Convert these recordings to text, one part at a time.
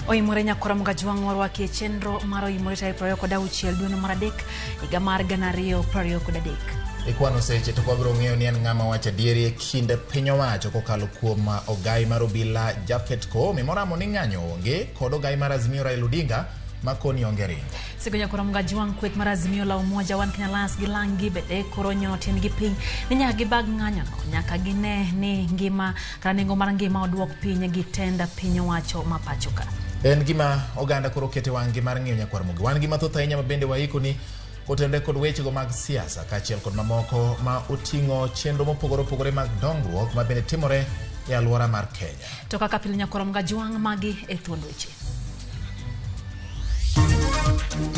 Oimore nyakora Mugajwang' warwaki e chenro mar Oimore tarik 26 dwe mar adek higa mar 2023. Ikwano seche to wabiro ng'eyo ni en ng'ama wacho adieri e kind piny owacho kokalo kuom ogai mar obila Japhet Koome moramo ni ng'anyo onge kod ogai mar Azimio Raila Odinga makoni onge ringo. Sigo nyakora Mugajwang' kweth mar Azimio la Umoja One Kenya Alliance gi lang'gi bende koro nyono tiendgi piny ni nyaka gibag ng'anyono nyaka gine ni ngima kata nengo mar ngima oduok piny gi tend piny owacho ma pacho ka. En gima oganda koro kete wang'gi mar ng'iyo nyakwar Mugi. Wan gi mathoth ahinya ma bende waikoni kotenore kod wechego mag siasa kaachiel kod mamoko ma oting'o chenro mopogore opogore mag dongruok ma bende timore e alwora mar Kenya. To kaka pile nyakwar Mugajwang' magi e thuond weche.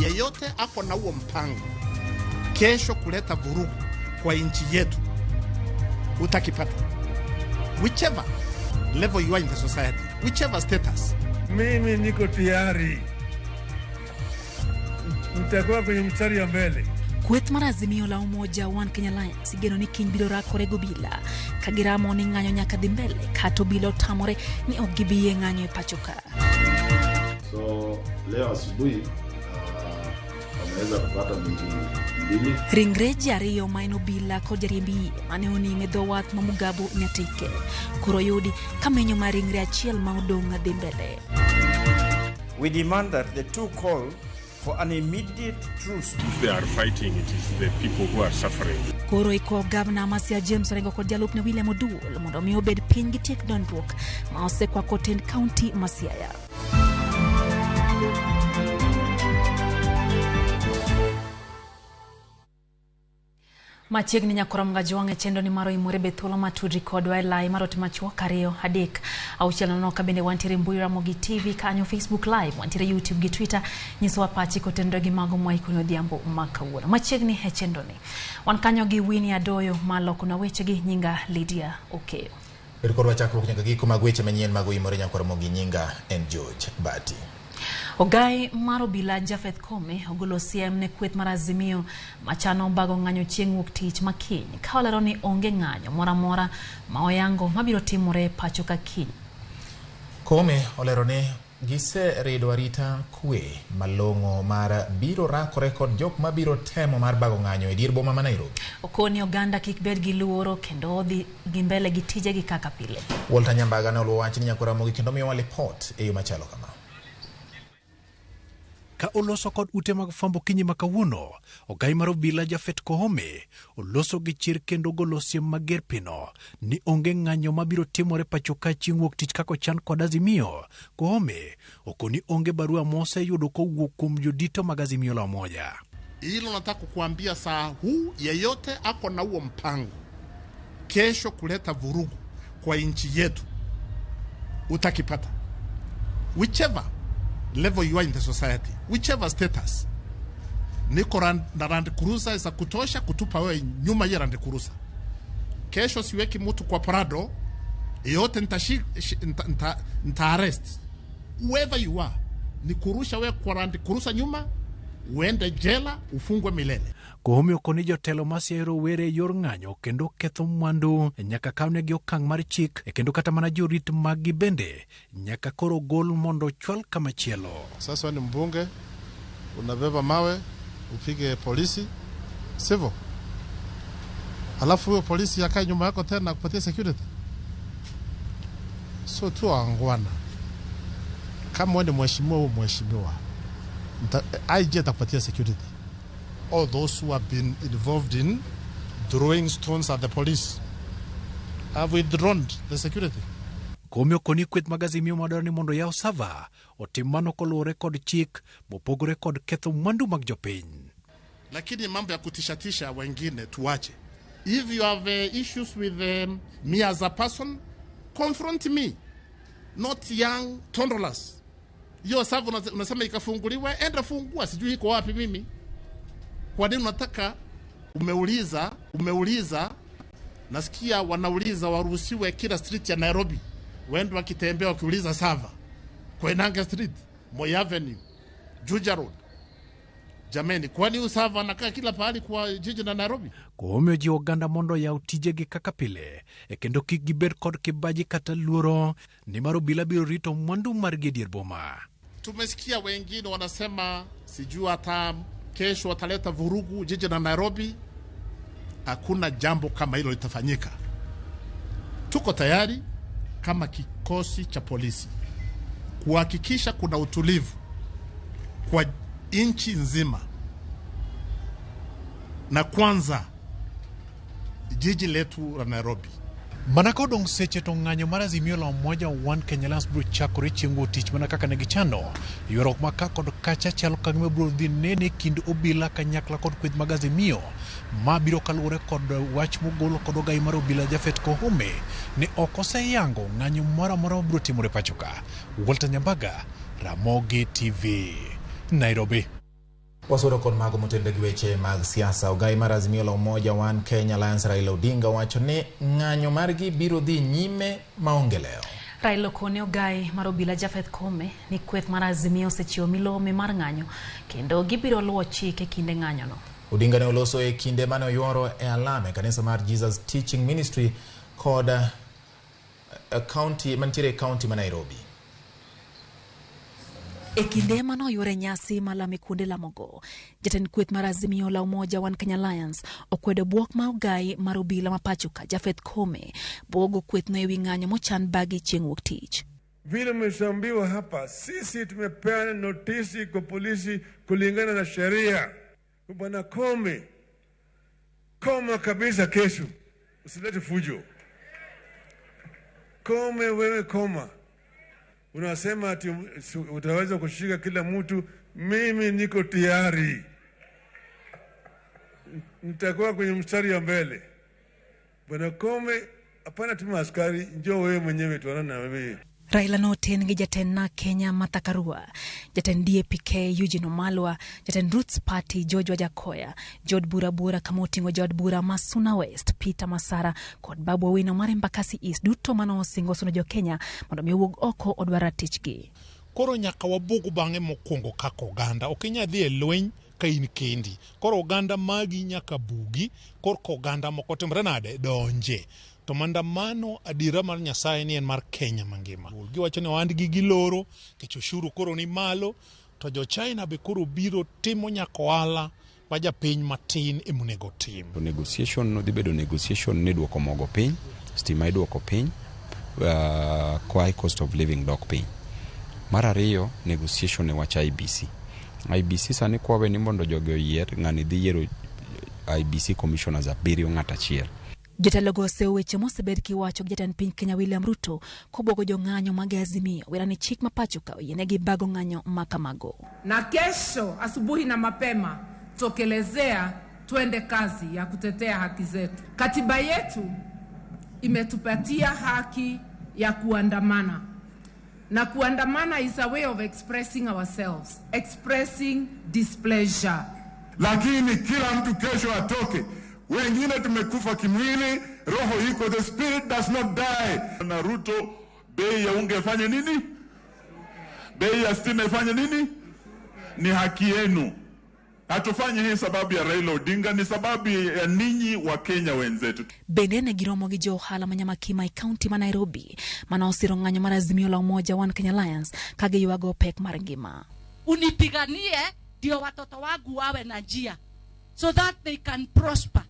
Yeyote ako na huo mpango kesho kuleta vurugu kwa nchi yetu utakipata, whichever level you are in the society, whichever status. Mimi niko tayari, nitakuwa kwenye mstari wa mbele. Kweth mar Azimio la Umoja One Kenya Alliance igeno ni kiny biro rakore gi obila ka giramo ni ng'anyo nyaka dhi mbele kata obila otamore ni ok gibi yie ng'anyo e pacho ka. So leo asubuhi wameweza kupata miili mbili. Ringre ji ariyo ma en obila kod jariemb yie mane onim e dho wath ma Mugabo Nyatike koro oyudi ka menyo mar ringre achiel ma odong' dhi mbele. We demand that the two call for an immediate truce. If they are fighting, it is the people who are suffering. Koro iko gavana ma Siaya James Orengo kod jalupne William Oduol mondo mi obed piny gitiek dondruok ma osekwako tend kaunti ma Siaya. Machiegni nyakora Mgajwang' e chenro ni mar Oimore be thuolo matudri kodwa e lai mar ote machuok 2 3 6 0 ka bende wantiere mbui Ramogi TV kanyo Facebook Live, wantiere YouTube gi Twitter. Nyisowa pachi kotenore gi mago mwaikoni odhiambo ma kawuono. Machiegni e chenro ni wan kanyo gi Winnie Adoyo malokonwa wechegi, nyinga Lydia Okeyo. Bed kodwa chakruok nyaka giko mag weche manyien mag Oimore nyakwar Mogi, nyinga en George Bati. Ogai mar obila Japheth Koome ogolo siem ne kweth mar Azimio machano bago ng'anyo chieng' wuok tich ma kiny ka olero ni onge ng'anyo moro amora ma oyango mabiro timore pacho ka kiny. Koome olero ni giserido arita kwe malong'o mar biro rakore kod jok mabiro temo mar bago ng'anyo e dier boma ma Nairobi. Okoni oganda kik bed gi luoro kendo odhi gi mbele gi tijegi kaka pile. Walter Nyambaga ne oluwo wach ni nyakwar Ramogi kendo miyowa lipot e yo machalo kama. Ka oloso kod ute mag fwambo kinyi ma kawuono, ogai mar obila Japhet Koome oloso gi chir kendo golo siem mager pino ni onge ng'anyo mabiro timore pacho ka chieng' wuok tich kaka ochan kod Azimio. Koome okoni onge barua moseyudo kowuok kuom jodito mag Azimio la Umoja. Hilo nataka kukuambia saa huu, yeyote ako na huo mpango kesho kuleta vurugu kwa nchi yetu utakipata, whichever level you are in the society, whichever status. Niko na Land Cruiser za kutosha kutupa wewe nyuma ya Land Cruiser. Kesho siweki mtu kwa Prado yote, nita arrest whoever you are, ni kurusha wewe kwa Land Cruiser nyuma, uende jela ufungwe milele. Koome okoni jotelo ma siayo rowere e yor ng'anyo kendo ketho mwandu nyaka kawnegi okang' mar chik kendo kata mana jorit maggi bende nyaka koro gol mondo ochwal kamachielo. Sasa ni mbunge unabeba mawe upige polisi, sivyo? Alafu huyo polisi akae nyuma yako tena akupatie security. So tu waangwana, kama wewe ni mheshimiwa, wewe mheshimiwa, IG atakupatia security. All those who have been involved in throwing stones at the police have withdrawn the security. Koome okoni kweth mag Azimio madwaro ni mondo yaw sava otim mano koluwore kod chik mopogore kod ketho mwandu mag jopiny. Lakini mambo ya kutishatisha wengine tuache. If you have issues with me as a person, confront me, not young toddlers. Hiyo server unasema ikafunguliwe, enda fungua, sijui iko wapi mimi. Kwa nini unataka? Umeuliza, nasikia wanauliza waruhusiwe kila street ya Nairobi. Waende wakitembea wakiuliza server. Koinange Street, Moi Avenue, Juja Road. Jameni, kwani huyu server anakaa kila pahali kwa jiji la Nairobi? Koome ojiwo oganda mondo oyaw tijegi kaka pile, e kendo kik gibed kod kibaji kata luoro nimar obila biro rito mwandu margi e dier boma. Tumesikia wengine wanasema sijui hata kesho wataleta vurugu jiji la Nairobi. Hakuna jambo kama hilo litafanyika. Tuko tayari kama kikosi cha polisi kuhakikisha kuna utulivu kwa nchi nzima, na kwanza jiji letu la Nairobi. Mana kodong' seche to ng'anyo mar Azimio la Umoja One Kenya Alliance biro chakore chieng' wuok tich mana kaka ne gichano. Ywaruok ma ka kod kacha chalo ka gima biro dhi nene kind obila kanyakla kod kweth mag Azimio. Ma biro kaluwore kod wach mogol kod ogai mar obila Japhet Koome ni ok oseyango ng'anyo moro amora mabiro timore pacho ka. Walter Nyambaga, Ramogi TV, Nairobi. Wasudo kod mago motenore gi weche mag siasa. Ogai mar Azimio la Umoja One Kenya Alliance Raila Odinga wacho ni ng'anyo margi biro dhi nyime maonge lewo. Raila okone ogai mar obila Japhet Koome ni kweth mar Azimio osechiwo milome mar ng'anyo kendo gibiro luwo chik e kinde ng'anyono. Odinga ne oloso e kinde mane oyuoro e alam e kanisa mar Jesus Teaching Ministry kod county mantiere e county ma Nairobi. E kinde mane oyuoro nyasi malame kuonde lamogo, jatend kweth mar Azimio la Umoja One Kenya Alliance okwedo bwok ma ogai mar obila ma pacho ka Japhet Koome bwogo kwethno ewi ng'anyo mochan bagi chieng' wuok tich. Vile mmeshaambiwa hapa, sisi tumepeana notisi kwa polisi kulingana na sheria. Bwana Koome, koma kabisa kesho, usilete fujo. Koome wewe, koma. Unasema ati utaweza kushika kila mtu. Mimi niko tayari, nitakuwa kwenye mstari wa mbele. Bwana Koome, hapana tuma askari, njoo wewe mwenyewe tuonane na wewe. Raila noten gi jatend NARC Kenya Martha Karua, jatend DAP-K Eugene Wamalwa, jatend Roots Party George Wajackoyah, jood bura buora kama oting'o jaod bura ma Suna West Peter Masara kod Babu Owino mar Embakasi East duto mane osingo suno jo-Kenya mondo mi owuog oko odwar ratichgi. Koro nyaka wabug bang'e mokwongo kaka oganda. Ok inyal dhi e lweny ka in kendi. Koro oganda magi nyaka bugi, korka oganda moko timre nade donje. To maandamano adiera mar Nyasaye ni en mar Kenya mangima. Giwacho ni ohandgi giloro, nikech ushuru koro ni malo, to jo China be koro biro timo nyaka ohala ma japiny matin emonego tim. To negotiation no dhi bedo negotiation ni duoko mogo piny, stima iduoko piny, high cost of living dok piny. Mar ariyo, negotiation e wach IEBC. IEBC sani kwawe ni mondo jogi oyier, ng'ani dhi yiero IEBC commissioners 7 ng'at achiel. Jotelogo osewo weche mosebed kiwacho gi jatend piny Kenya William Ruto kobwogo jong'anyo mag Azimio wera ni chik ma pacho ka oyienegi bago ng'anyo ma kamago. Na kesho asubuhi na mapema tokelezea twende kazi ya kutetea haki zetu. Katiba yetu imetupatia haki ya kuandamana. Na kuandamana is a way of expressing ourselves, expressing displeasure. Lakini kila mtu kesho atoke. Wengine tumekufa kimwili, roho iko, the spirit does not die. Na Ruto, bei ya unga ifanye nini? Bei ya stima ifanye nini? Ni haki yenu. Hatufanyi hii sababu ya Raila Odinga, ni sababu ya ninyi wa Kenya wenzetu. Bende ne giromo gi jo ohala ma Nyamakima e kaunti ma Nairobi mane osiro ng'anyo mar Azimio la Umoja One Kenya Alliance ka giywago pek mar ngima. Unipiganie ndio watoto wangu wawe na njia, so that they can prosper,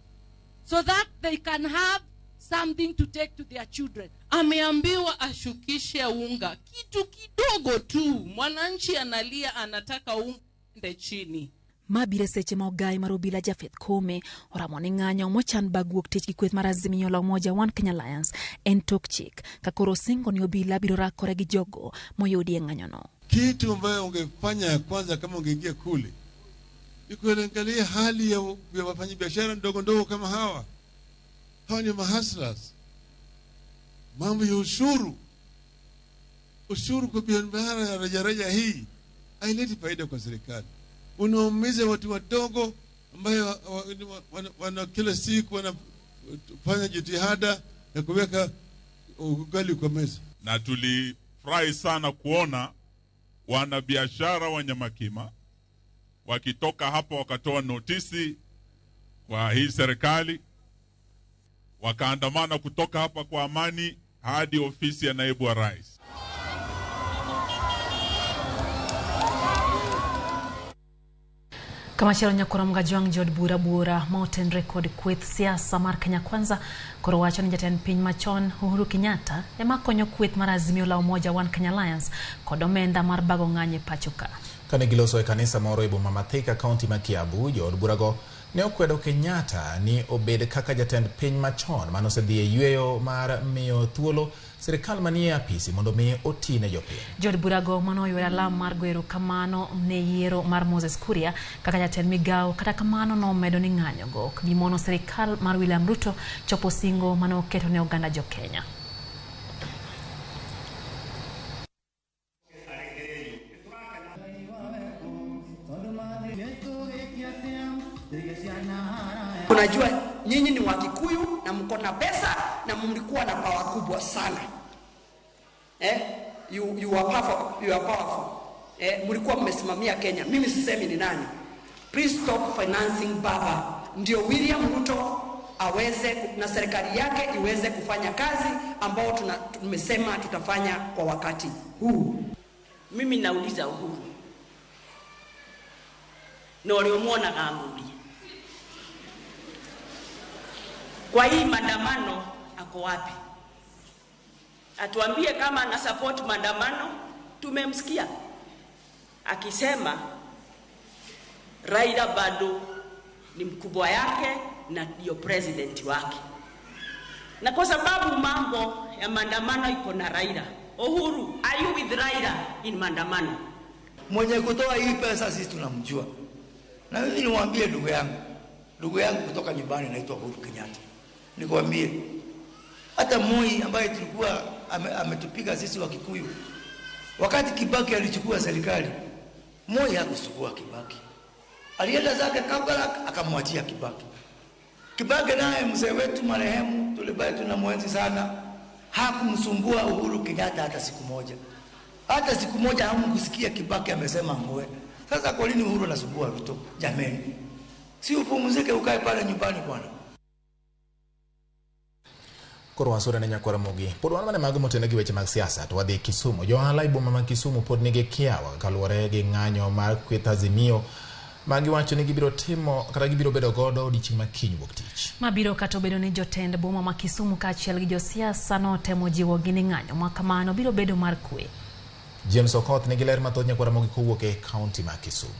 so that they can have something to take to their children. Ameambiwa ashukishe unga kitu kidogo tu, mwananchi analia anataka unga ende chini. Mabiro seche ma ogai mar obila Japhet Koome oramo ni ng'anyo mochan bag wuok tich gi kweth mar Azimio la Umoja One Kenya Alliance en tok chik ka koro osingo ni obila biro rakore gi jogo moyudi e ng'anyono. Kitu ambayo ungefanya ya kwanza kama ungeingia kule ni kuangalia hali ya wafanyabiashara ndogo ndogo kama hawa. Hawa ni mahaslas. Mambo ya ushuru, ushuru kwa biashara ya rejareja hii haileti faida kwa serikali. Unaumiza watu wadogo ambayo wana kila siku wanafanya jitihada ya kuweka ugali kwa meza. Na tulifurahi sana kuona wanabiashara wa Nyamakima wakitoka hapo wakatoa notisi kwa hii serikali, wakaandamana kutoka hapa kwa amani hadi ofisi ya naibu wa rais. Kamachielo nyakwar Mgajwang' jood bura buora ma otenre kod kweth siasa mar Kenya Kwanza koro wacho ni jatend piny machon Uhuru Kenyatta ema konyo kweth mar Azimio la Umoja One Kenya Alliance kod omenda mar bago ng'anyo e pacho ka. Kane giloso e kanisa moro e boma ma Thika, kaunti ma Kiambu, jood burago ne okwedo Kenyatta ni obed kaka jatend piny machon manosedhi e yweyo mar miyo thuolo sirikal manie apisi mondo mi oti ne jopiny. Jood burago manoyudo alam mar goyo erokamano ne yiero mar Moses Kuria kaka jatend migawo, kata kamano nomedo ni ng'anyogo ok bi mono sirikal mar William Ruto chopo singo mane oketo ne oganda jo Kenya. Unajua nyinyi ni Wakikuyu na mko na pesa na mlikuwa na power kubwa sana. You are powerful, you are powerful. Mlikuwa mmesimamia Kenya. Mimi sisemi ni nani. Please stop financing baba. Ndio William Ruto aweze na serikali yake iweze kufanya kazi ambao tumesema tutafanya kwa wakati huu. Mimi nauliza Uhuru. Na waliomuona amuri. Kwa hii maandamano ako wapi? Atuambie kama ana support maandamano. Tumemsikia akisema Raila bado ni mkubwa yake na ndio president wake. Na kwa sababu mambo ya maandamano iko na Raila, Uhuru, are you with Raila in maandamano? Mwenye kutoa hii pesa sisi tunamjua. Na mimi niwaambie ndugu yangu kutoka nyumbani anaitwa Uhuru Kenyatta. Nikwambie hata Moi ambaye tulikuwa ametupiga sisi wa Kikuyu, wakati Kibaki alichukua serikali, Moi hakusukua Kibaki. Alienda zake Kabarak akamwachia Kibaki. Kibaki naye mzee wetu marehemu tulibaye tunamwenzi sana, hakumsumbua Uhuru Kenyatta hata siku moja. Hata siku moja hamkusikia Kibaki amesema ngoe. Sasa kwa nini Uhuru anasumbua Ruto? Jameni, si upumzike ukae pale nyumbani bwana. Koro wasore ne nyakwar Ramogi. Pod wan mane mago motene gi weche mag siasa to wadhi Kisumu. Jo ohala e boma ma Kisumu pod nigi kiawa kaluwore gi ng'anyo mar kweth Azimio ma giwacho ni gibiro timo kata gibiro bedo godo odiechieng' ma kiny wuok tich. Mabiro kata obedo ni jotend boma ma Kisumu kaachiel gi josiasa notemo jiwogi ni ng'anyo ma kamano biro bedo mar kwe. James Okoth nigi ler mathoth nyakwar Ramogi kowuok e kaunti ma Kisumu.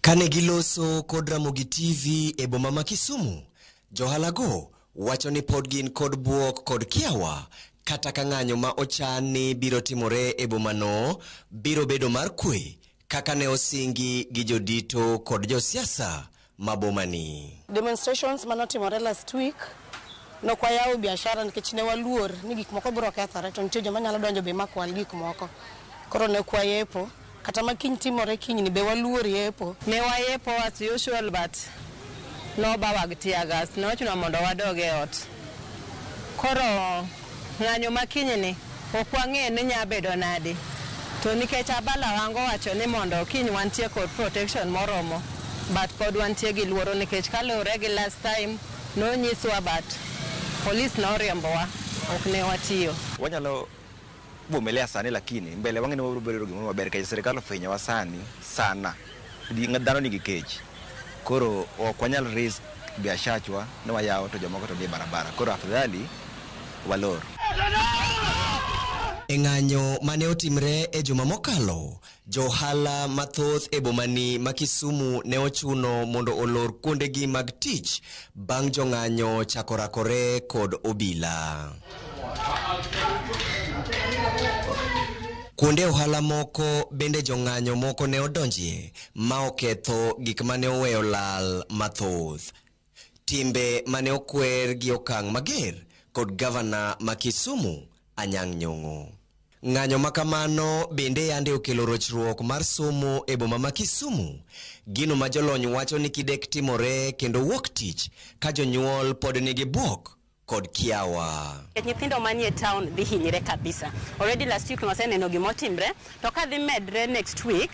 Kane giloso kod Ramogi TV e boma ma Kisumu, johalago wacho ni pod gin kod buok kod kiawa kata ka ng'anyo ma ochan ni biro timore e bomano biro bedo mar kwe kaka ne osingi gi jodito kod josiasa ma bomani. Demonstrations manotimore last week nokwayawo biashara nikech ne waluor ni gik moko biro kethore to nitie joma nyalo donjo be makwal gik moko. Koro ne kwayepo kata ma kiny timore kiny ni be waluor yepo. Ne wayepo as usual but nobawa gi tear gas, nochuno mondo wadog e ot. Koro ng'anyo ma kiny ni ok wang'e ni nya bedo nade. To nikech Abala wango wacho ni mondo kiny wantie kod protection moromo, but pod wantie gi luoro nikech kaluwore gi last time nonyiswa but police noriembowa, ok ne watiyo. Wanyalo vumilia sani lakini mbele wang'e ni wabiro bedo gimoro maber nikech sirikal ofwenyowa sani sana. Dhano nigi kech. Koro ok wanyal risk biashachwa ni wayawo to jomoko to dhi e barabara. Koro afadhali walor. E ng'anyo mane otimre e juma mokalo, johala mathoth e bomani ma Kisumu ne ochuno mondo olor kuondegi mag tich bang' jong'anyo chako rakore kod obila. Kuonde ohala moko bende jong'anyo moko ne odonjie ma oketho gik mane oweyo lal mathoth. Timbe mane okwer gi okang' mager kod gavana ma Kisumu Anyang' Nyong'o. Ng'anyo makamano bende yande okelo rochruok mar somo e boma ma Kisumu, gino ma jolony wacho ni kidek timore kendo wuok tich ka jonyuol pod nigi buok kod kiawa. Nyithindo manie town dhi hinyre kabisa. Already last week nwaseneno gimotimre, to ka dhi medre next week,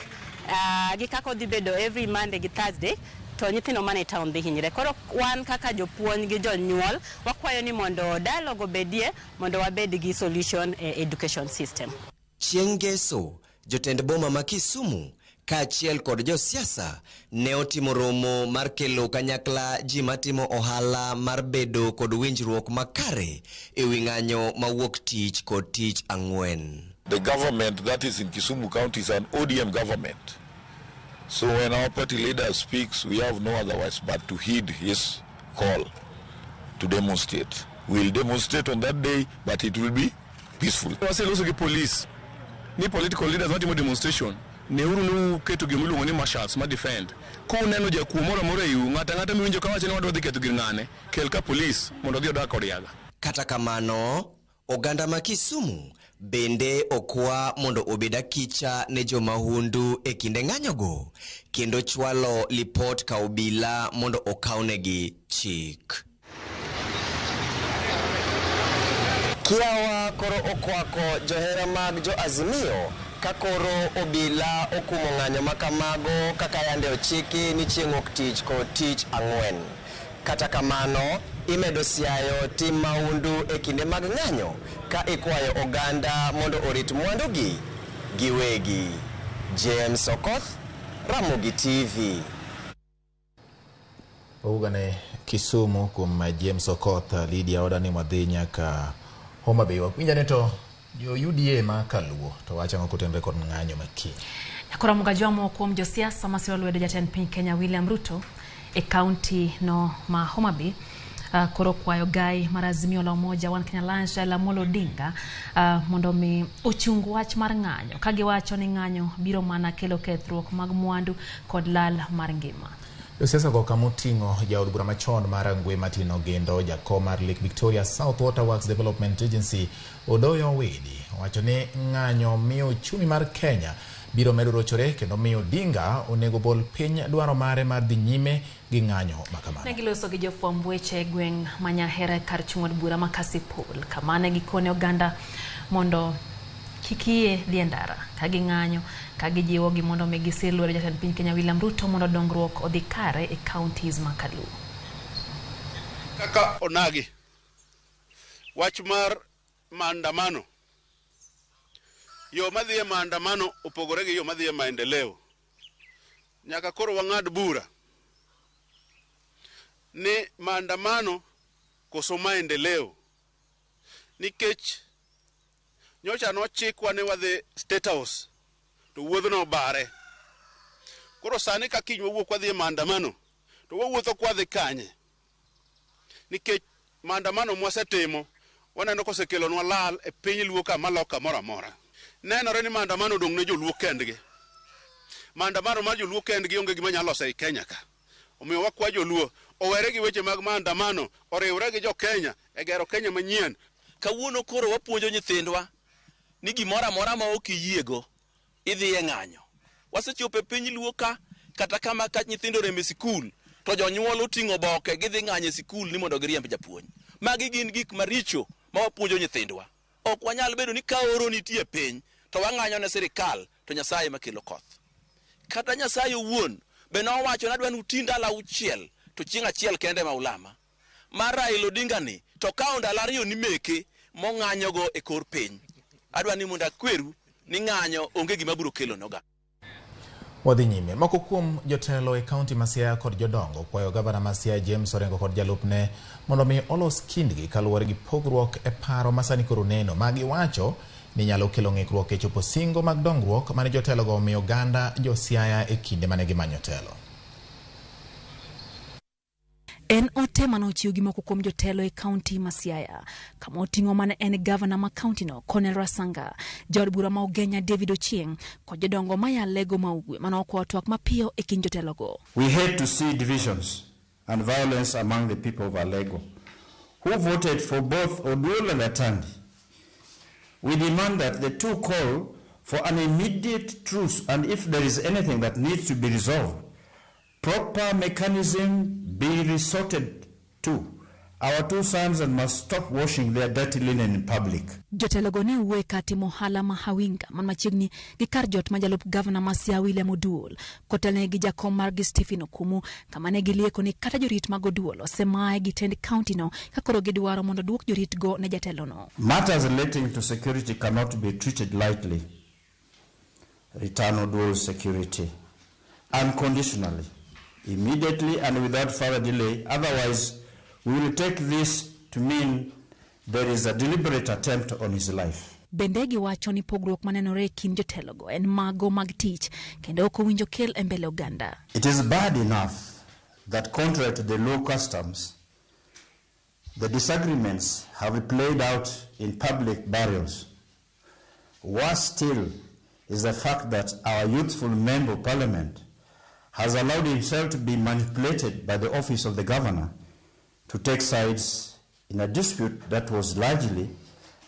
gi kaka odhi bedo every Monday gi Thursday, to nyithindo manie town dhi hinyre. Koro wan kaka jopuonj gi jonyuol, wakwayo ni mondo dialogue obedie mondo wabed gi solution e education system. Chieng' Ngeso, jotend boma ma Kisumu kaachiel kod josiasa ne otimo romo mar kelo kanyakla ji matimo ohala mar bedo kod winjruok makare e wi ng'anyo mawuok tich kod tich ang'wen. The government that is in Kisumu County is an ODM government. So when our party leader speaks, we have no otherwise but to heed his call to demonstrate. We'll demonstrate on that day, but it will be peaceful. Waseloso gi police ni political leaders matimo demonstration neuru ni uketo gima iluongo ni marshals ma defend. Kuneno jakuo moro amora eiu, ng'ato ang'ata miwinjo kawacho ni wadwa dhi ketho gir ng'ane, kel ka police mondo odhi odak kod yaga. Kata kamano, oganda ma Kisumu bende okwa mondo obed akicha ne jomahundu e kinde ng'anyogo kendo chwalo lipot ka obila mondo okawnegi chik. Kiawa koro okwako johera mag jo Azimio ka koro obila okumo ng'anyo makamago kaka yande ochiki ni chieng' wuok tich kod tich ang'wen. Kata kamano, imedo siayo tim mahundu e kinde mag ng'anyo ka ikwayo oganda mondo orit mwandugi giwegi. James Okoth, Ramogi TV. Wawuok Kisumu kuom James Okoth, Lydia oda ni wadhi nyaka Homa Bay. Winja ni to jo UDA ma kaluo to wacho ang'o kotenore kod ng'anyo ma kiny? Koro Mugajwamo kuom josiasa masiro lwedo jatend piny Kenya William Ruto e kaunti no ma Homa Bay koro kwayo gai mar Azimio la Umoja One Kenya Alliance Raila Amolo Odinga mondo mi ochung wach mar ng'anyo ka giwacho ni ng'anyo biro mana kelo kethruok mag mwandu kod lal mar ngima. Josiasa go kamoting'o jaod bura machon mar Rangwe Martin Ogendo, jakom mar Lake Victoria South Water Works Development Agency Odoyo Owidi owacho ni ng'anyo miyo uchumi mar Kenya biro medo rochore kendo miyo Odinga onego bol piny dwaro mare mar dhi nyime gi ng'anyo makamano. Ne giloso gi jofwamb weche e gweng' ma Nyahera kar chung' od bura ma Kasipul kama ne gikone oganda mondo kik yie dhi e ndara ka ging'anyo ka gijiwogi mondo mi gisir lwedo jatend piny Kenya William Ruto mondo dongruok odhi kare e counties ma Kaluo. Kaka onagi wach mar maandamano, yo madhi e maandamano opogore gi yo madhi e maendeleo. Nyaka koro wang'ad bura ni maandamano koso maendeleo, nikech nyocha nochikwa ni wadhi State House to wuodhno obare. Koro sani ka kiny wawuok wadhi e maandamano to wawuotho kwadhi kanye? Nikech maandamano mwasetimo waneno kosekelonwa lal e piny Luo ka maloka moro amora. Nenore ni maandamano odong' ne joluo kendgi. Maandamano mar joluo kendgi onge gima nyalo loso ei Kenya ka. Omiyo wakwa joluo owere gi weche mag maandamano, oriwre gi jo Kenya e gero Kenya manyien. Kawuono koro wapuonjo nyithindwa ni gimoro amora ma ok iyiego idhi e ng'anyo. Wasechopo e piny Luo ka, kata kama ka nyithindo orem e sikul to jonyuol oting'o oboke gidhi ng'anyo e sikul ni mondo giriemb japuonj. Magi gin gik maricho ma wapuonjo nyithindwa. Ok wanyal bedo ni ka oro nitie piny to wang'anyo ne sirikal to Nyasaye ema kelo koth. Kata Nyasaye owuon be nowacho ni adwa ni uti ndalo 6 to chieng' achiel kende ema ulama. Mar Raila Odinga ni to kawo ndalo 2 ni meke mong'anyogo e kor piny. Adwa ni mondo akweru ni ng'anyo onge gima biro kelo noga. Wadhi nyime. Moko kuom jotelo e kaunti ma Siaya kod jodongo kwayo gavana ma Siaya James Orengo kod jalupne mondo mi olos kindgi kaluwore gi pogruok e paro ma sani koro neno ma giwacho ni nyalo kelo ng'ikruok e chopo singo mag dongruok mane jotelogo omiyo oganda jo Siaya e kinde mane gimanyo telo. En ote mane ochiw gi moko kuom jotelo e kaunti ma Siaya, kama oting'o mane en gavana ma kaunti no Cornel Rasanga, jaod bura ma Ugenya David Ochieng' kod jodongo maya Lego ma Ugwe mane okwayo twak mapiyo e kind jotelogo. We hate to see divisions and violence among the people of Alego, who voted for both Oduol and Atandi. We demand that the two call for an immediate truce, and if there is anything that needs to be resolved, proper mechanism be resorted to. Our two sons and must stop washing their dirty linen in public. Jotelogo ne wuoyo ka timo ohala ma Hawinga man machiegni gi kar jot ma jalup gavana ma Siaya William Oduol kotelnegi gi jakom margi Stephen Okumu, kama ne gilieko ni kata jorit mag Oduol osemaye gi tend kaunti no ka koro gidwaro mondo duok joritgo ne jatelono. Matters relating to security cannot be treated lightly. return Oduol's security unconditionally, immediately and without further delay. Otherwise, we will take this to mean there is a deliberate attempt on his life. Bende giwacho ni pogruok manenore e kind jotelogo en mago mag tich kendo ok owinjo kel e mbele oganda. It is bad enough that contrary to the law customs, the disagreements have played out in public burials. Worse still is the fact that our youthful member of parliament has allowed himself to be manipulated by the office of the governor to take sides in a dispute that was largely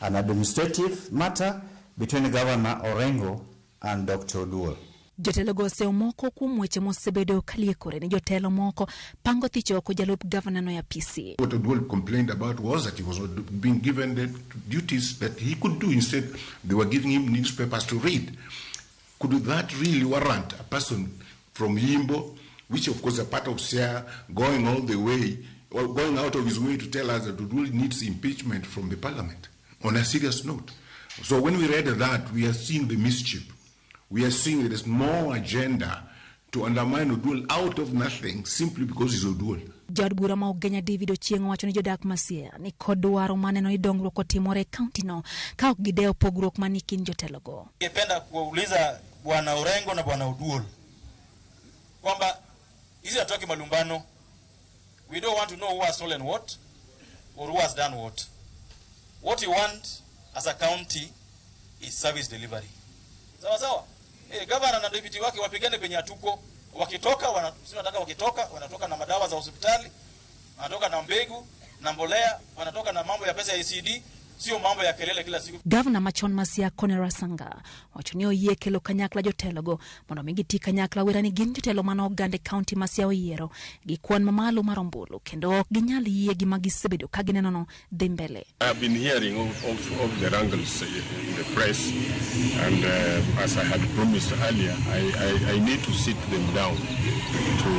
an administrative matter between Governor Orengo and Dr. Oduol. Jotelogo oseyo moko kuom weche mosebedo kaliekore ni jotelo moko pango thich oko jalup gavana no e apisi. What Oduol complained about was that he was not being given the duties that he could do. Instead, they were giving him newspapers to read. Could that really warrant a person from Yimbo, which of course is a part of Siaya, going all the way, or going out of his way to tell us that Oduol needs impeachment from the parliament? On a serious note. So when we read that, we are seeing the mischief. We are seeing there is more agenda to undermine Oduol out of nothing simply because he's Oduol. Jaod bura ma Ugenya David Ochieng wacho ni jodak ma Siaya ni kod dwaro maneno ni dongruok otimore e kaunti no ka ok gidewo pogruok manie kind jotelogo. Ningependa kuwauliza Bwana Orengo na Bwana Oduol kwamba hizi hatutaki malumbano. We don't want to know who has stolen what or who has done what. What we want as a county is service delivery. Sawa sawa. Governor na deputy wake wapigane penye hatuko. Wakitoka wanataka wakitoka wanatoka na madawa za hospitali, wanatoka na mbegu na mbolea, wanatoka na mambo ya pesa ya ECD, sio mambo ya kelele kila siku. Gavana machon ma Siaya Cornel Rasanga wacho ni oyie kelo kanyakla jotelogo mondo mi giti kanyakla wera ni gin jotelo mane oganda e kaunti ma Siaya oyiero gi kwan mamalo mar ombulu kendo ok ginyal yie gima gisebedo ka ginenono dhi mbele. I have been hearing of the wrangles in the press, and as I had promised earlier, I need to sit them down to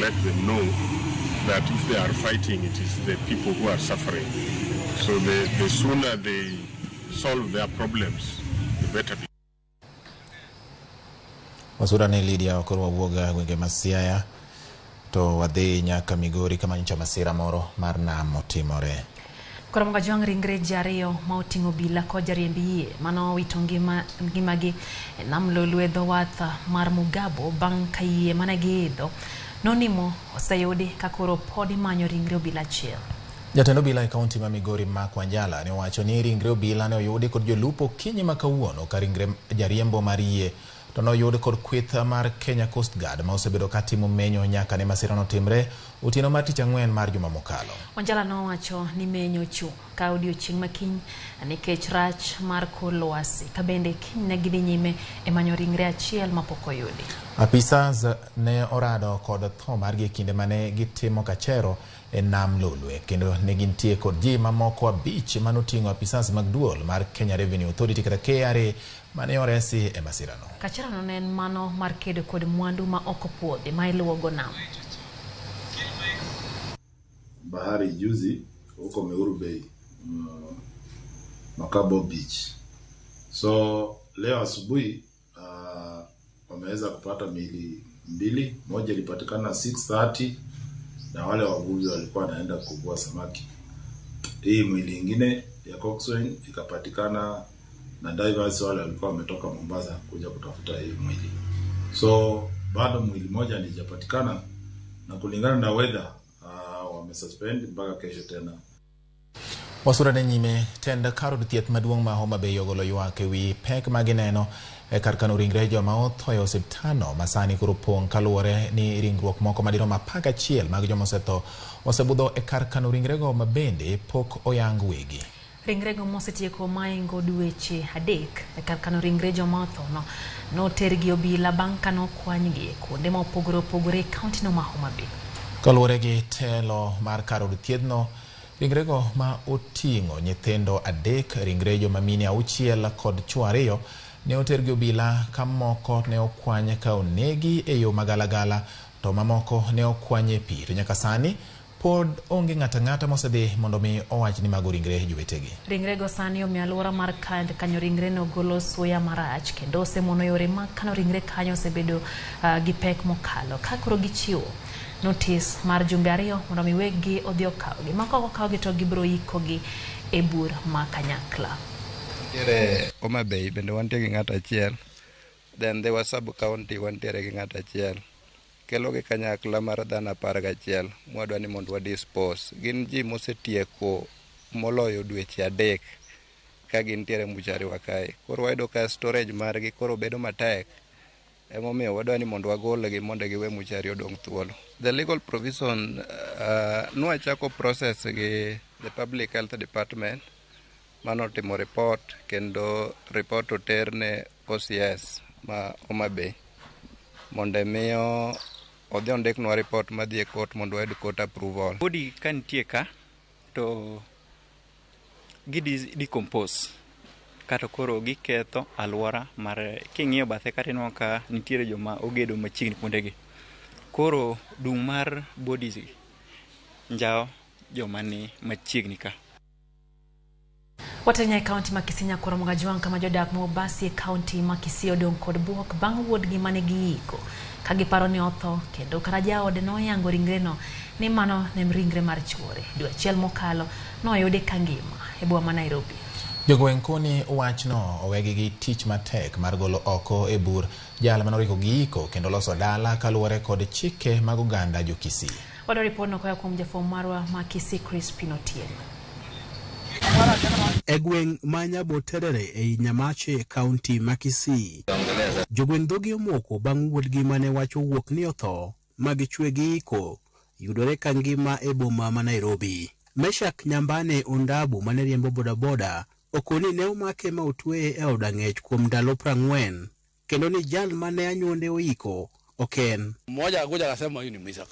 let them know that if they are fighting, it is the people who are suffering. So the sooner they solve their problems, the better. Wasura ne Lydia koro wawuoga gwenge ma Siaya to wadhi nyaka Migori kama nyocha masira moro mar nam otimore. Koro Karamoga ringre ji ariyo ma oting'o obila kod jariemb yie mano owito ngimagi e nam Lolwe e dho wath mar Mugabo bang' ka yie mane giidho nonimo oseyudi ka koro pod imanyo ringre obila achiel. Jatend obila e kaunti ma Migori Mark Wanjala ne owacho ni ringre obila ne oyudi kod jolupo okinyi ma kawuono ka ringre jariembo mar yie to noyud kod kweth mar Kenya Coast Guard ma osebedo ka timo menyo nyaka ne masirano timre otieno mar tich ang'wen mar juma mokalo. Wanjala nowacho ni menyo ochung' ka odiochieng' ma kiny nikech rach mar kor lwasi ka bende kiny ne gidhi nyime e manyo ringre achiel mapok oyudi. Apisas ne orado kod tho margi e kinde mane gitimo kachero e nam Lolwe kendo ne gintie kod ji mamoko 5 manoting'o apisas mag duol mar Kenya Revenue Authority kata KRA mane oresi e masirano. Kachero ne en mano mar kedo kod mwandu ma ok opuodhi ma iluwogo nam. Bahari juzi huko Meuru Bay, Makabo Beach. So leo asubuhi wameweza kupata miili 2, moja ilipatikana 6:30 na wale wavuvi walikuwa wanaenda kuvua samaki. Hii mwili ingine ya coxswain ikapatikana na divers wale walikuwa wametoka Mombasa kuja kutafuta hii mwili. So bado mwili moja haijapatikana na kulingana na weather wamesuspend mpaka kesho tena. Wasura ne nyime tend kar od thieth maduong' ma Homa Bay ogolo ywak ewi pek ma gineno e kar kano ringre joma otho e osiptandno ma sani koro pong' kaluwore ni ringruok moko madirom 11 mag joma osetho osebudho e kar kano ringrego ma bende pok oyang wegi. Ringrego mosetieko maingo dweche 3 e kar kano ringre joma otho no notergi obila bang' ka nokwanygi kuonde ma opogore opogore e kauntino ma Homa Bay. Kaluwore gi telo mar kar od thiethno, ringrego ma oting'o nyithindo 3, ringre joma mine 6 kod chwo 2 ne otergi obila ka moko ne okwany ka onegi e yo magalagala to mamoko ne okwany e pi. To nyaka sani Pod onge ng'ato ang'ata mosedhi mondo mi owach ni mago ringre jowetegi. Ringrego sani omiyo alwora mar kanyo ringre no golo suya marach kendo osemono yore mag kano ringre kanyo osebedo gi pek mokalo. Ka koro gichiwo notis mar jumbe 2 mondo mi weggi odhi okawgi. Ma ka ok okawgi to gibiro ikogi e bur ma kanyakla. Nitiere Homa Bay bende wantie gi ng'ato achiel, then Ndhiwa sub county wantiere gi ng'ato achiel. Kelo gi kanyakla mar dhano 11 mwadwa ni mondo wa dispose. Gin ji mosetieko moloyo dweche 3 ka gintiere muchari wa kae. Koro wayudo ka storage margi koro bedo matek. Emomiyo wadwa ni mondo wagolgi mondo giwe muchari odong' thuolo. The legal provision nwachako process gi the Public Health Department manotimo report kendo report oter ne OCS ma Homa Bay mondo miyo odhi ondiknwa report madhi e court mondo wayud court approval. Body ka nitie ka to gi decompose kata koro giketho alwora mar king'iyo bathe kata ineno ka nitiere joma ogedo machiegni kuondegi. Koro dung' mar bodies gi njawo joma ni machiegni ka. Watenya e kaunti ma Kisii Nyakwar Mogajwang' kama jodak ma Obasi e kaunti ma Kisii odong' kod buok bang' wuodgi mane giiko ka giparo ni otho kendo kata jaode noyango ringreno ni mano ne ringre mar chuore. Dwe achiel mokalo noyude ka ngima e boma ma Nairobi. Jogweng' koni wachno owegi gi tich matek mar golo oko e bur jal manoriko giiko kendo loso dala kaluwore kod chike mag oganda jo Kisii. Wadwa ripodno koa kuom jafwambo marwa ma Kisii Crispin Otieno. E gweng' ma Nyaboterere ei Nyamache, kaunti ma Kisii, jogweng' dhogi omoko bang' wuodgi mane wach owuok ni otho ma gichwe giiko yudore ka ngima e boma ma Nairobi. Meshak Nyambane Ondabu mane riembo bodaboda okoni ne omake ma otweye e od ang'ech kuom ndalo 40 kendo ni jal mane anyuonde oiko ok en. Mmoja akakuja akasema huyu ni Meshak.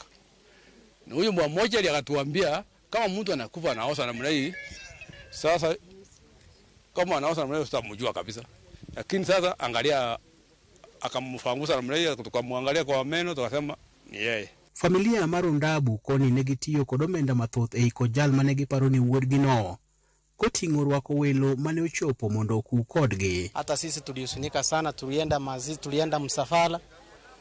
Na huyu mmoja akatuambia kama mtu anakufa anaoza namna hii, sasa kama anaoza namna hiyo tutamjua kabisa. Lakini sasa angalia, akamfangusa namna hiyo, tukamwangalia kwa meno tukasema ni yeye. Familia mar Ondabu koni ne gitiyo kod omenda mathoth e iko jal mane giparo ni wuodgi no koting'o rwako welo mane ochopo mondo oku kodgi. Hata sisi tulihuzunika sana, tulienda mazishi, tulienda msafara.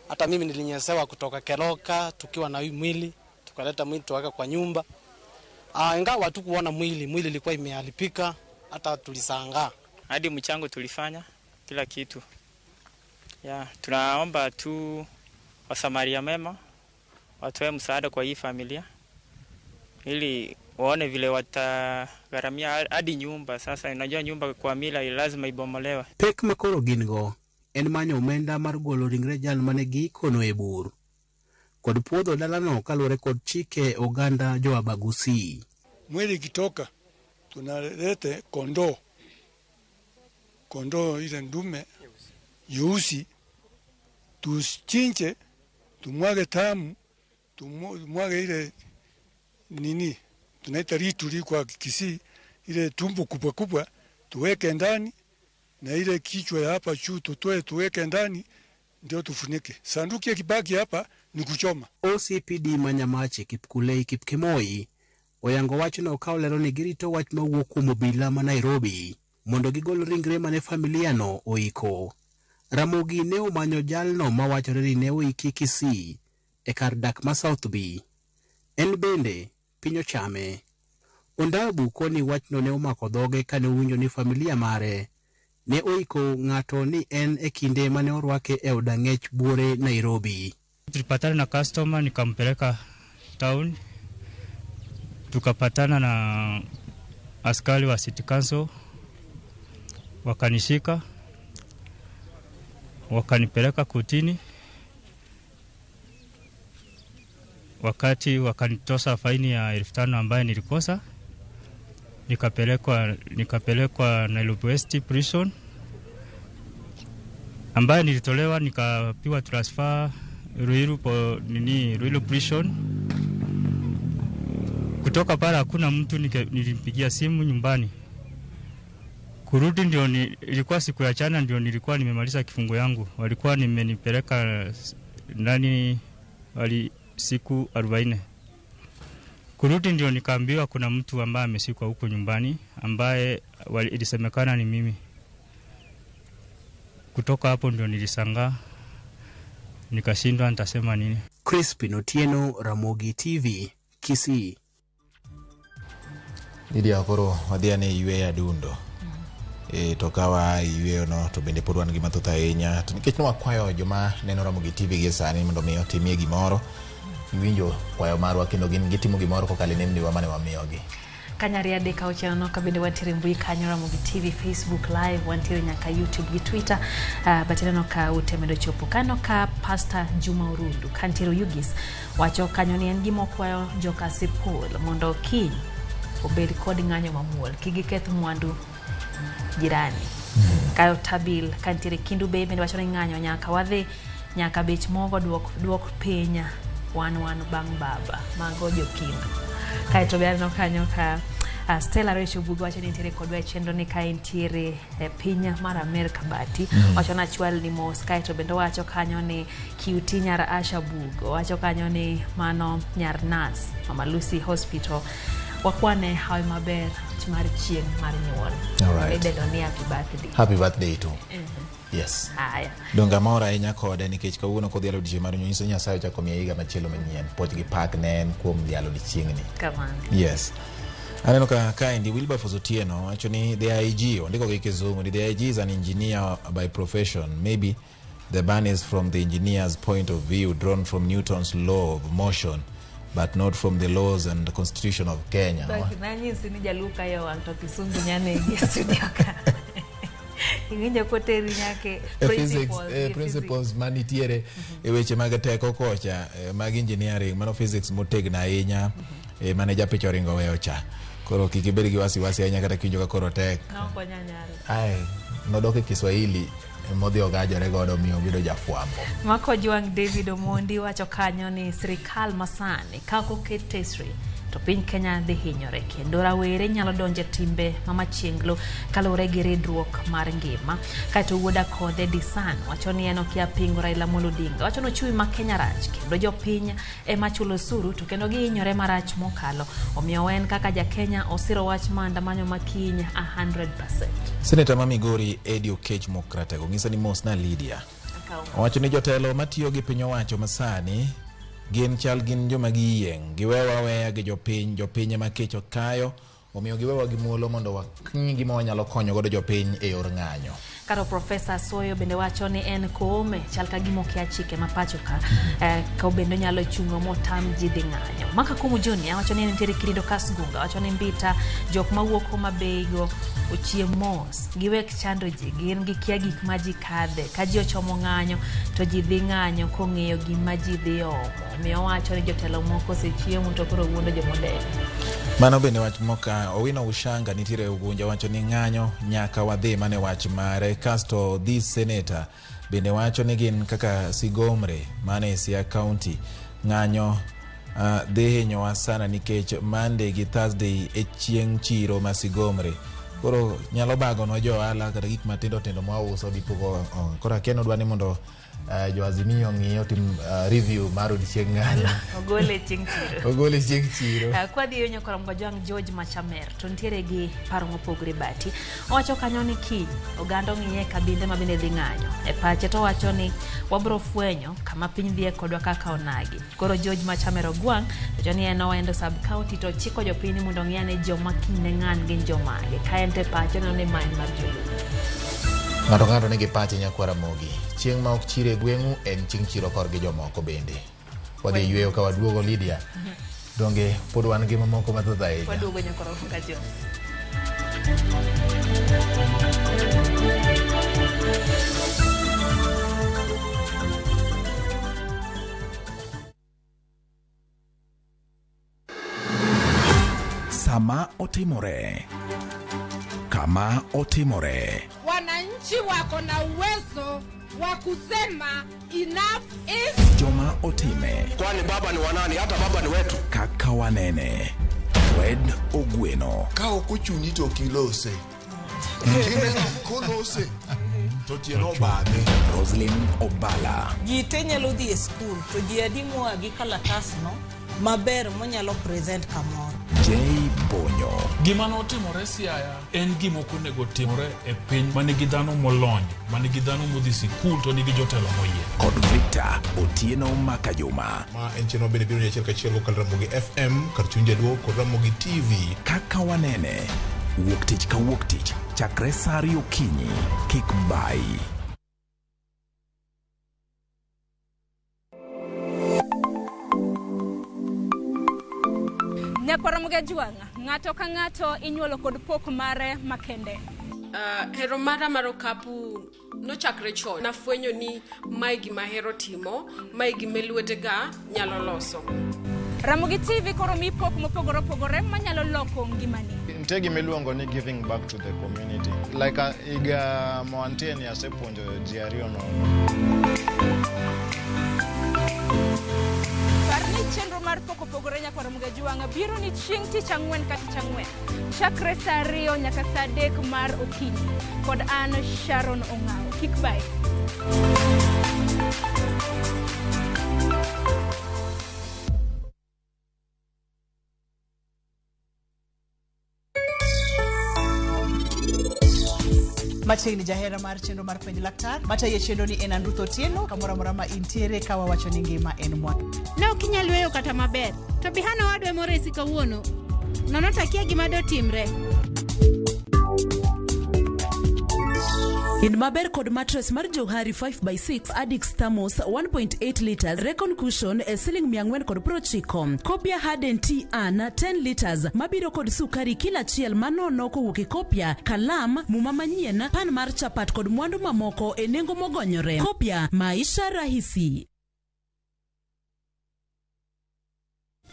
Hata mimi nilinyesewa kutoka Keroka tukiwa na huyu mwili, tukaleta mwili tukaweka kwa nyumba. Ingawa hatukuona mwili, mwili ilikuwa imeharibika, hata tulisangaa. Hadi mchango tulifanya kila kitu. Ya, tunaomba tu wasamaria mema watoe msaada kwa hii familia ili waone vile watagharamia hadi nyumba. Sasa unajua nyumba kwa mila lazima ibomolewe. Pek makoro gin go en manyo omenda mar golo ringre jal mane giikono e bur kod puodho dalano kaluwore kod chike oganda jo Abagusi. Mwili ikitoka tunalete kondoo, kondoo ile ndume nyeusi, tuchinje, tumwage tamu, tumwage ile nini tunaita rituli kwa Kisii, ile tumbo kubwa kubwa tuweke ndani, na ile kichwa ya hapa juu tutoe tuweke ndani, ndio tufunike. Sanduku ikibaki hapa ni kuchoma. OCPD Manyamache Kipkulei Kipkemoi oyango wachno ka olero ni girito wach mawuok kuom obila ma Nairobi mondo gigol ringre mane familia no oiko. Ramogi ne omanyo jalno mawachore ni ne oiki Kisii e kar dak ma South B. En bende piny ochame. Ondabu koni wachno ne omako dhoge kane owinjo ni familia mare ne oiko ng'ato ni en e kinde mane orwake e od ang'ech buore Nairobi. Tulipatana na customer nikampeleka town, tukapatana na askari wa City Council, wakanishika wakanipeleka kotini. Wakati wakanitosa faini ya 5,000 ambayo nilikosa, nikapelekwa Nairobi West Prison ambayo nilitolewa, nikapiwa transfer Ruiru Ruiru Prison. Kutoka pale hakuna mtu nilimpigia simu nyumbani. Kurudi ndio ilikuwa siku ya chana, ndio nilikuwa nimemaliza kifungo yangu. Walikuwa nimenipeleka ndani wali siku 40. Kurudi ndio nikaambiwa kuna mtu ambaye amesikwa huko nyumbani ambaye ilisemekana ni mimi. Kutoka hapo ndio nilishangaa, nikashindwa nitasema nini. Crispin Otieno, Ramogi TV, Kisii. Lydia, koro wadhi ane yweyo adundo. To ka waa e yweyo no to bende pod wan gi mathoth ahinya. To nikech ne wakwayo joma neno Ramogi TV gie sani mondo mi otimie gimoro, iwinjo kwayo marwa kendo gin gitimo gimoro kokalo e nembni wa mane wamiyogi. Kanyari adek auchiel nono ka bende wantiere mbui kanyo Ramogi TV, Facebook Live, wantiere nyaka YouTube gi Twitter. But ineno ka ute medo chopo kano ka Pastor Juma Orundu kantiere Oyugis wacho kanyo ni en gima okwayo joka Kasipul mondo kiny obed kod ng'anyo mamuol kik giketh mwandu jirani. Kayo Tabil kantiere Kindu Bay bende wacho ni ng'anyo nyaka wadhi nyaka bech mogo duok piny wan bang' baba mago jokindu. Kaeto be aneno kanyo ka Stella Rachel Bugo wacho ni nitiere kodwa e chenro ni ka entiere e piny mar Amerka bati. Wacho ni achwal ni mos. Kaeto bende wacho kanyo ni QT nyar Asha Bugo wacho kanyo ni mano nyar Nas Mama Lucy Hospital. Wakwane hawi maber mar chieng' mar nyuol. Idendo ni happy birthday. Happy birthday to. Yes. Haya. Donga mor ahinya kode nikech kawuono kodhialo odiechieng' mar nyuol nyiso Nyasaye ochako miye higa machielo manyien. Puoch gi pak ne en kuom dhialo odiechieng'ni. Kamano. Yes. Aneno ka kaendi Wilberforce Otieno wacho ni the IG, ondiko gi Kizungu ni the IG is an engineer by profession. Maybe the ban is from the engineer's point of view, drawn from Newton's law of motion, but not from the laws and the constitution of Kenya. Nanyisi ni jaluka yo wang' to Kisungu nyanegi e studio ka. Iwinjo koteri nyake principles manitiere e weche mag teko kocha mag engineering, mano physics motegno ahinya mane japicha oringo weyo cha. Koro kik ibed gi wasiwasi ahinya kata kiwinjo ka koro tek. Ai, nodok e Kiswahili modhi ogajore godo miyo obedo jafwambo. Mako Jwang' David Omondi wacho kanyo ni sirikal masani ka ok oket tesri to piny Kenya dhi hinyore kendo rawere nyalo donjo e timbe ma machienglo kaluwore gi ridruok mar ngima. Kaeto wuod Akodhe Disan wacho ni en okia pingo Raila Amolo Odinga. Wacho ni ochumi ma Kenya rach kendo jopiny ema chulo osuru to kendo gihinyore marach mokalo. Omiyo en kaka ja Kenya osiro wach maandamano ma kiny 100%. Seneta ma Migori Eddie Okech Mokratego ng'iso ni mos na Lydia. Owacho ni jotelo matiyo gi piny owacho masani gin chal gin joma giyieng', giwewa aweya gi jopiny, jopiny ema kech okayo, omiyo giwewa gi muolo mondo wang'i gima wanyalo konyo godo jopiny e yor ng'anyo. Karo Profesa Soyo bende wacho ni en Koome chal ka gima okia chike ma pacho ka, ka bende onyalo chungo motam ji dhi ng'anyo. Maka Kumu Junior wacho ni en nitiere Kirindo Kasgunga, wacho ni Mbita jok mawuok Homa Bay go ochiem mos, giwek chando ji, gin gikia gik ma ji kadhe, ka ji ochomo ng'anyo to ji dhi ng'anyo kong'eyo gima ji dhi omo. Omiyo owacho ni jotelo moko osechiemo to koro wuondo jomodewo. Mano bende wach moka Owino Ushanga nitiere Ugunja wacho ni ng'anyo nyaka wadhi, mane wach mare. Kasto this senator bende wacho ni gin kaka Sigomre mane Siaya County ng'anyo dhi hinyowa sana nikech Monday gi Thursday e chieng' chiro ma Sigomre. Koro nyalo bagonwa jo ohala kata gik matindo tindo mwauso dipo. Koro akia ni odwa ni mondo jo Azimio ong'i otim review mar odiechieng' ng'anyo. Ogole chieng' chiro. Ogole chieng' chiro. Kwadhi yo nyakora Mgojwang' George Machamer to nitiere gi paro mopogore bati. Owacho kanyo ni kiny oganda ong'iye kabinde ma bende dhi ng'anyo. E pache to owacho ni wabro fwenyo kama piny dhiye kodwa kaka onagi. Koro George Machamer Ogwang' wacho ni en Owendo sub county to chiko jopiny mondo ong'i ane joma kiny ne ng'any gin jomage. Ka en to e pache oneno ni ma en mar joluo. Ng'ato ka ng'ato nigi pache nyakwar Ramogi. Chieng' ma ok chiro e gweng'u en chieng' chiro korgi jomoko bende. Wadhi yweyo ka waduogo Lydia. Donge pod wan gi mamoko mathoth ahinya. Waduogo nyakwar Mgojwang'. Sama otimore, kama otimore, wananchi wako na uwezo wa kusema enough is. Joma otime, kwani baba ni wanani? Hata baba ni wetu. Kaka wanene, Fred Ogweno. Ka ok ochuni to ok ilose. Kineno kolose to tiende obadhe. Roslyn Obala. Ji te nyalo dhi e skul to ji adi moa gi kalatasno Maber monyalo present kamoro. J Bonyo. Gima notimore Siaya en gima ok onego timore e piny ma nigi dhano molony, ma nigi dhano modhi sikul to nigi jotelo moyier. Kod Victor Otieno Makajuma. Ma en chenro bende biro ni achiel kachiel kokalo Ramogi FM kar chuny jaluo kod Ramogi TV. Kaka wanene. Wuok tich ka wuok tich chakre saa ariyo okinyi. Kik bayi. Nyakwara Mugajwang', ng'ato ka ng'ato inyuolo kod pok mare makende. Hero mara mar okapu nochakre chon. Nafwenyo ni mae gima ahero timo, mae gima lwetega nyalo loso. Ramogi TV koro mi pok mopogore opogore manyalo loko ngimani. Nitie gima iluongo ni giving back to the community. Like higa ma wantie ni asepuonjo ji ariyo nono. Par ni chenro mar pok opogore nyakwara Mugajwang' biro ni chieng' tich ang'wen ka tich ang'wen. Chakre saa 2 nyaka saa 3 mar okinyi. Kod an Sharon Ong'awo. Kik bayi. Machiegni jahera mar chenro mar penj laktar matayo chenro ni en Andruth Otieno kamoro amora ma intiere ka wawacho ni ngima en mwandu. Ne ok inyal weyo kata maber. To Bihana owadwa emoresi kawuono. Nono to akia gima dotimre. In maber kod mattress mar Johari 5x6 Addix Thermos 1.8 liters Recon Cushion e siling 490. Kopia Harden Tea An 10 liters mabiro kod sukari kila achiel manono kowuok e Kopia, kalam, muma manyien, pan mar chapat kod mwandu mamoko e nengo mogonyore. Kopia, maisha rahisi.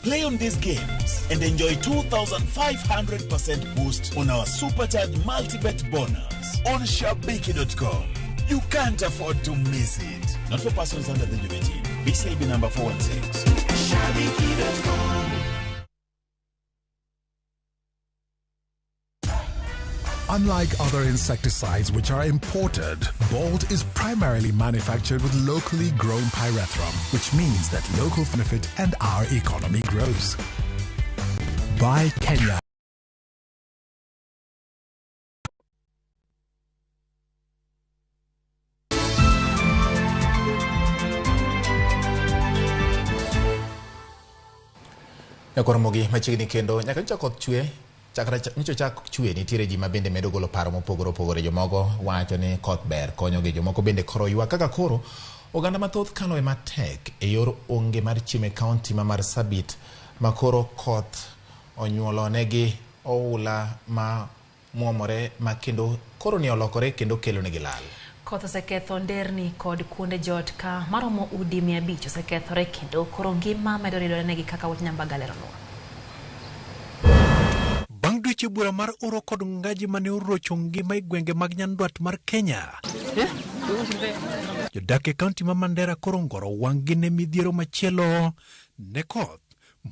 Play on these games and enjoy 2,500% boost on our supercharged multi-bet bonus on Shabiki.com. You can't afford to miss it. Not for persons under the age of 18. BCIB number 416. Shabiki.com. Unlike other insecticides which are imported, Bolt is primarily manufactured with locally grown pyrethrum, which means that local benefit and our economy grows. Buy Kenya. Nyakwar Ramogi machiegni kendo nyaka nyocha koth chwe chakre nyocha chak chwe nitiere ji ma bende medo golo paro mopogore opogore. Jomoko wacho ni koth ber konyogi, jomoko bende koro ywak kaka koro oganda mathoth kalo e matek e yor onge mar chiemo e kaunti ma Marsabit ma koro koth onyuolo negi oula ma muomore ma kendo koro ni olokore kendo kelo negi lal. Koth oseketho nderni kod kuonde jot ka maromo udi 500 osekethore kendo koro ngima medo ridore negi kaka wach Nyambaga leronwa. Bang' dweche bura mar oro kod ngaji mane orocho ngima e gwenge mag nyandwat mar Kenya, jodak e kaunti ma Mandera koro ngoro wang'gi ne midhiero machielo ne koth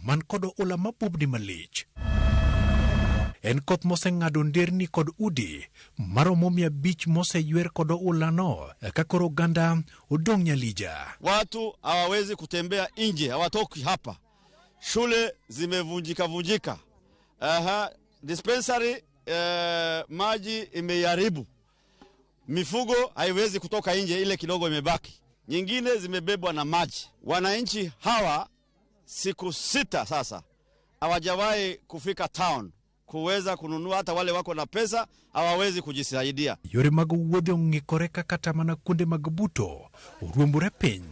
man kod oula mabubni malich. En koth moseng'ado nderni kod udi maromo 500 moseywer kod oulano ka koro oganda odong' nyalija. Watu hawawezi kutembea nje, hawatoki hapa. Shule zimevunjika vunjika. Aha, dispensary maji imeiharibu. Mifugo haiwezi kutoka nje, ile kidogo imebaki. Nyingine zimebebwa na maji. Wananchi hawa siku 6 sasa hawajawahi kufika town kuweza kununua, hata wale wako na pesa hawawezi kujisaidia. Yore mag wuodhe ong'ikore kata mana kuonde mag buto oruombore piny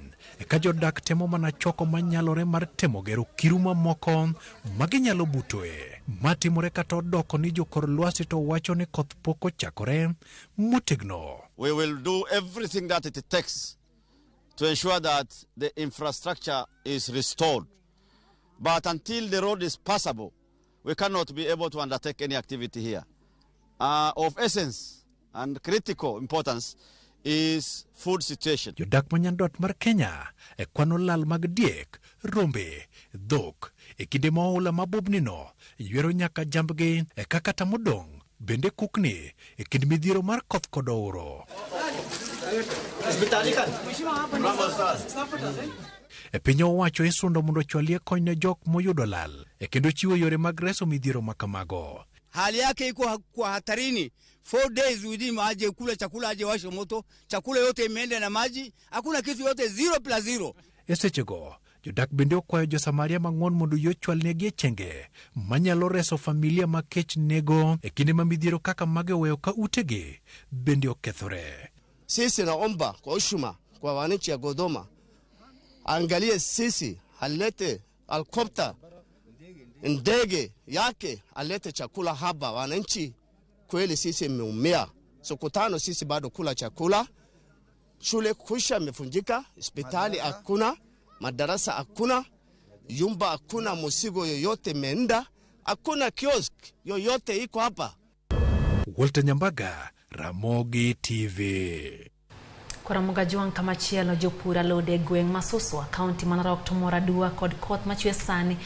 ka jodak temo mana choko manyalore mar temo gero kiru mamoko maginyalo butoe. Matimore kata odoko ni jokor lwasi to wacho ni koth pok ochakore motegno. We will do everything that it takes to ensure that the infrastructure is restored. But until the road is passable, we cannot be able to undertake any activity here. Of essence and critical importance is food situation. Jodak ma nyandwat mar Kenya e kwano lal mag diek, rombe, dhok e kinde ma oula mabubnino ywero nyaka jambgi e kaka kata modong' bende kukni e kind midhiero mar koth kod ouro. E piny owacho isundo mondo ochwalie kony ne jok moyudo lal e kendo chiwo yore mag reso midhiero ma kamago. Hali yake iko kwa hatarini. 4 days within aje kula chakula aje washe moto, chakula yote imeenda na maji, hakuna kitu yote 0+0. E sechego, jodak bende okwayo jo-Samaria mang'won mondo yie ochwalnegi e chenge manyalo reso familia ma kech nego e kinde ma midhiero kaka mage oweyo ka utegi bende okethore. Sisi naomba kwa heshima kwa wananchi ya Godoma, angalie sisi, alete helikopta, ndege yake, alete chakula hapa. Wananchi kweli sisi imeumia, siku tano sisi bado kula chakula, shule kusha imefunjika, hospitali hakuna, madarasa hakuna, yumba hakuna, musigo yoyote imeenda, hakuna kiosk yoyote iko hapa. Walter Nyambaga, Ramogi TV. Koramoga Jwang' kamachielo jopur alode e gweng' ma Suswa, kaunti ma Narok to mor aduwa kod koth machwe sani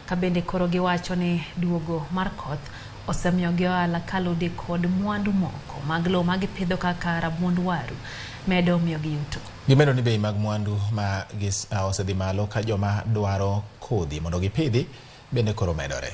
ka bende koro giwacho ni duogo mar koth osemiyogi ohala ka alode kod mwandu moko mag lowo ma gipidho kaka rabuond waru medo miyogi yuto. Gimedo ni bei mag mwandu ma osedhi malo ka joma dwaro kodhi mondo gipidhi bende koro medore.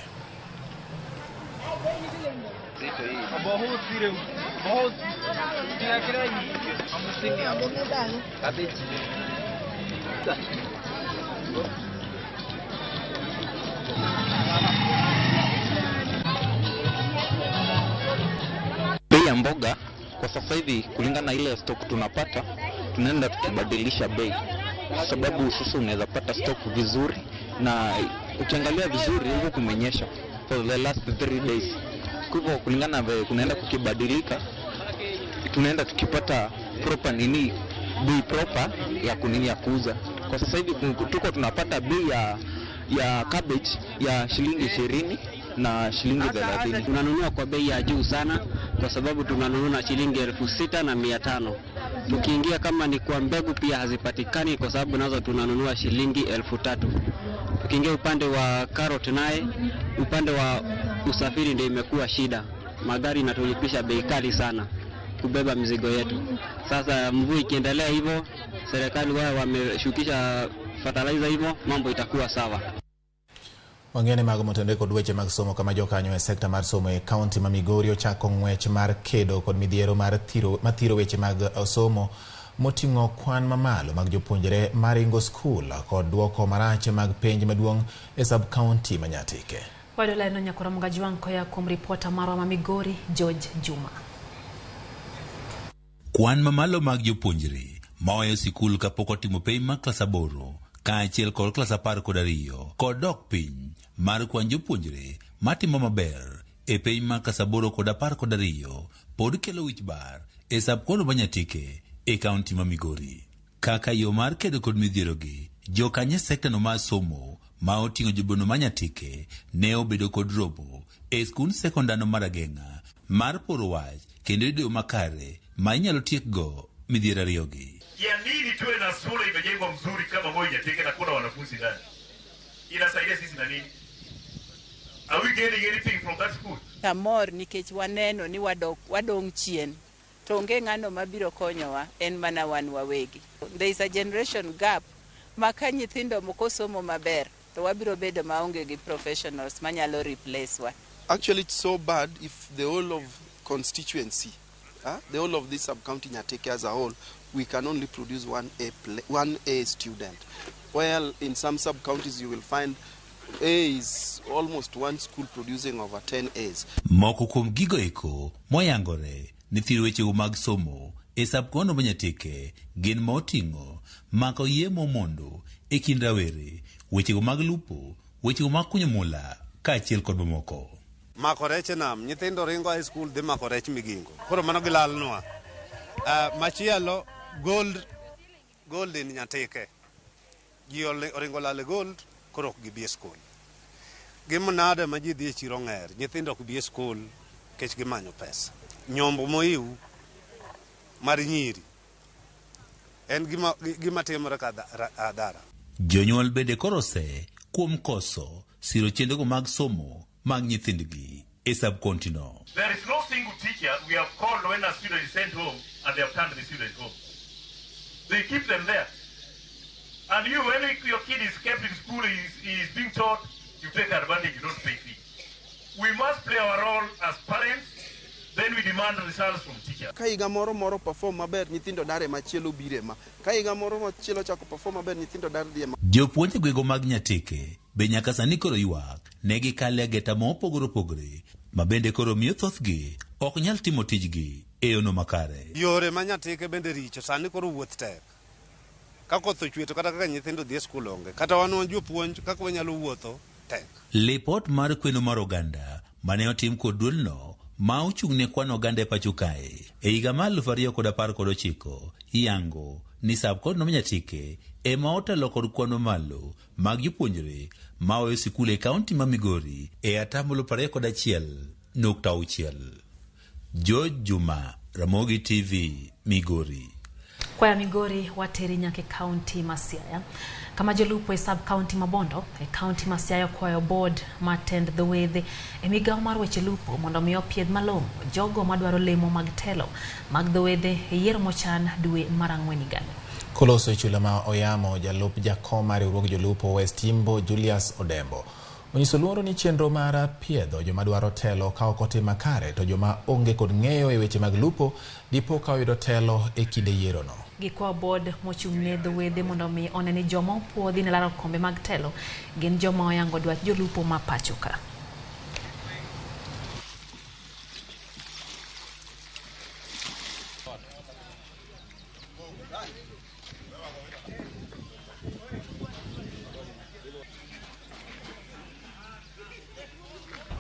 Bei ya mboga kwa sasa hivi kulingana na ile stock tunapata, tunaenda tukibadilisha bei, kwa sababu sasa unaweza pata stock vizuri, na ukiangalia vizuri huko kumenyesha for the last 3 days. Kwa hivyo kulingana na kunaenda kukibadilika, tunaenda tukipata proper nini, bei proper ya kunini ya kuuza. Kwa sasa hivi tuko tunapata bei ya cabbage ya shilingi 20 na shilingi 30. Tunanunua kwa bei ya juu sana kwa sababu tunanunua na shilingi 6,500. Tukiingia kama ni kwa mbegu pia hazipatikani kwa sababu nazo tunanunua shilingi 3,000. Tukiingia upande wa carrot naye, upande wa usafiri ndio imekuwa shida. Magari inatulipisha bei kali sana kubeba mizigo yetu. Sasa mvua ikiendelea hivyo, serikali wao wameshukisha fertilizer hivyo, mambo itakuwa sawa. Wang'ene mago motenore kod weche mag somo kama jokanyo e sekta mar somo e kaunti ma Migori ochako ng'wech mar kedo kod midhiero mar thiro weche mag somo moting'o kwan mamalo mag jopuonjre maringo skul kod duoko marach mag penj maduong' e sub-county ma Nyatike. Wayudo lerno Nyakoro Mgajwang' koya kuom ripota marwa ma Migori, George Juma. Kwan mamalo mag jopuonjre maweyo sikul kapok otimo penj mar klas 8 kaachiel kod klas 12 kod dok piny mar kwan jopuonjre matimo maber e penj mar klas 8 kod 12 pod kelo wich bar e sub-county ma Nyatike e kaunti ma Migori. Kaka yo mar kedo kod midhierogi, jokanyo e sektano mar somo ma oting'o jobono ma Nyatike ne obedo kod romo e skund sekondano mar Ageng'a mar poro wach kendo yudo yo makare ma inyalo tiekgo midhiero ariyogi. Ya nini tuwe na shule imejengwa mzuri kama Moi Nyatike na kuna wanafunzi ndani? Inasaidia sisi na nini? Are we getting anything from that school? Amor nikech waneno ni wadong' chien. To onge ng'ano mabiro konyowa, en mana wan wawegi. There is a generation gap ma ka nyithindo moko somo maber to wabiro bedo maonge gi professionals manyalo replace wa. Actually, it's so bad if the whole of constituency, the whole of this sub-county Nyatike as a whole, we can only produce one A student. Well, in some sub-counties you will find A is almost one school producing over 10 A's. Moko kuom gigo eko moyangore ni thiro wechego mag somo e sub-county ma Nyatike gin ma oting'o mako yie mondo e kind rawere, wechego mag lupo, wechego mag kunyo mula kaachiel kod mamoko. Mako rech e nam, nyithindo ringo e skul dhi mako rech Migingo. Koro mano gilalnwa. Machielo, gold in Nyatike. Ji oringo lal e gold, koro ok gibi e skul. Gimanade ma ji dhi e chiro ng'er, nyithindo ok bi e skul nikech gimanyo pesa. Nyombo moiw mar nyiri en gima timore ka adhara. Jonyuol bende koro ose kuom koso siro chenrogo mag somo mag nyithindgi e sub-county no. There is no single teacher we have called when a student is sent home and they have turned the student home. They keep them there. And you, when your kid is kept in school, he is being taught, you take advantage, you don't pay fee. We must play our role as parents, then we demand results from teachers. Ka higa moro moro perform maber, nyithindo dar e machielo bire ma. Ka higa moro machielo chako perform maber, nyithindo dar dhi e ma. Jopuonj e gwenge mag Nyatike be nyaka sani koro ywak ne gikale ageta ma opogore opogore ma bende koro miyo thothgi ok nyal timo tijgi e yono makare. Yore ma Nyatike bende richo, sani koro wuoth tek. Ka koth ochwe to kata kaka nyithindo dhi e skul onge. Kata wan wan jopuonj kaka wanyalo wuotho tek. Lipot mar kweno mar oganda mane otim kod duolno ma ochung' ne kwano oganda e pacho kae e higa mar 2019 yango ni sub-county ma Nyatike ema otelo kod kwan mamalo mag jopuonjre ma oweyo sikul e kaunti ma Migori e atamalo 21.6. George Juma, Ramogi TV, Migori. Kwaya Migori wateri nyaka e kaunti ma Siaya kama jolupo e sub kaunti ma Bondo e kaunti ma Siaya okwayo board ma tend dho wedhe e migawo mar weche lupo mondo mi opiedh malong'o jogo madwaro lemo mag telo mag dho wedhe e yiero mochan dwe mar ang'wen higani. Koloso e chula ma Oyamo, jalup jakom mar riwruog jolupo West Yimbo Julius Odembo onyiso luoro ni chenro mar piedho joma dwaro telo ka ok otim makare to joma onge kod ng'eyo e weche mag lupo dipo ka oyudo telo e kinde yierono. Gikwayo board mochung' ne dho wedhe mondo mi one ni joma opuodhi ne laro kombe mag telo gin joma oyango dwach jolupo ma pacho ka.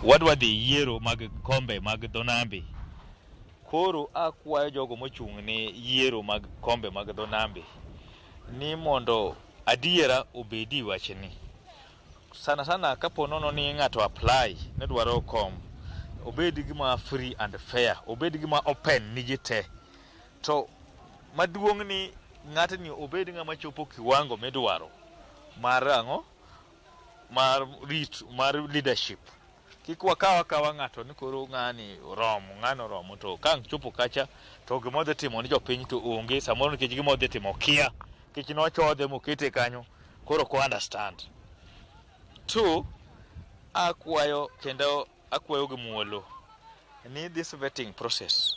Wadwa dhi yiero mag kombe mag dho nambe. Koro akwayo jogo mochung' ne yiero mag kombe mag dho nambe ni mondo adiera obedi wachni. Sana sana kapo nono ni ng'ato apply ne dwaro kom, obed gima free and fair, obed gima open ni ji te. To maduong' ni ng'atni obed ng'ama chopo kiwango midwaro mar ang'o? Mar rit, mar leadership. Kik wakaw akawa ng'ato ni koro ng'ani oromo, ng'ano oromo to ka ang' chopo kacha to gima odhi timo ni jopiny to onge, samoro nikech gima odhi timo okia, nikech nochodhe mokete kanyo, koro ok understand. Two, akwayo kendo akwayo gi muolo ni this vetting process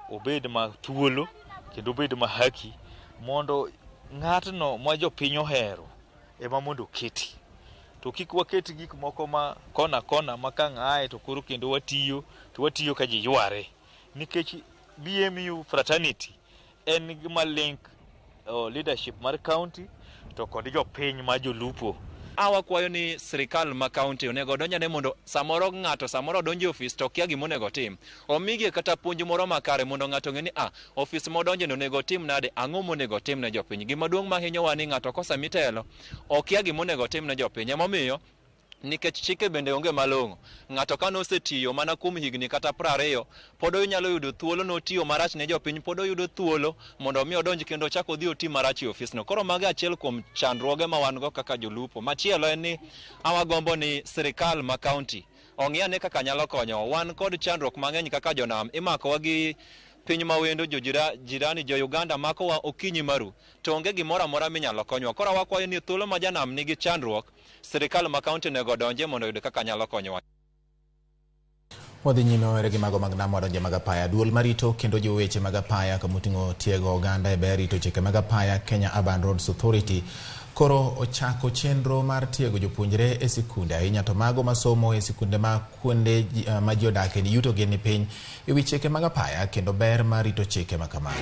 obed ma thuolo kendo obed ma haki mondo ng'atno ma jopiny ohero ema mondo oketi. To kik waket gik moko ma kona kona ma ka ng'ae to koro kendo watiyo to watiyo ka ji yware. Nikech BMU fraternity en gima link leadership mar county to kod jopiny ma jolupo. Awakwayo ni sirikal ma county onego odonjane mondo samoro ng'ato samoro odonjo e ofis to okia gima onego otim. Omigi kata puonj moro makare mondo ng'ato ong'e ni ofis modonje no onego otim nade, ang'o monego otim ne jopiny. Gima duong' mahinyowa ni ng'ato kosemi telo, okia gima onego otim ne jopiny. Emomiyo nikech chike bende onge malong'o. Ng'ato ka nosetiyo mana kuom higni kata 20, pod onyalo yudo thuolo notiyo marach ne jopiny, pod oyudo thuolo mondo mi odonj kendo ochak odhi oti marach e ofisno. Koro mago achiel kuom chandruoge ma wan go kaka jolupo. Machielo en ni awagombo ni sirikal ma county ong'i ane kaka nyalo konyo. Wan kod chandruok mang'eny kaka jonam, imakowa gi piny mawendo, jo jirani, jo Uganda makowa okinyi maru, to onge gimoro amora minyalo konywa. Koro wakwayo ni thuolo ma janam nigi chandruok, sirikal ma county onego odonje mondo oyud kaka nyalo konyowa. Wadhi nyime were gi mago mag nam wadonje mag apaya. Duol marito kendo jiwo weche mag apaya kamoting'o tiego oganda e ber rito chike mag apaya Kenya Urban Roads Authority koro ochako chenro mar tiego jopuonjre e sikunde ahinya to mago masomo e sikunde ma kuonde ma ji odake ni yuto gi ni piny e wi chike mag apaya kendo ber mar rito chike ma kamago.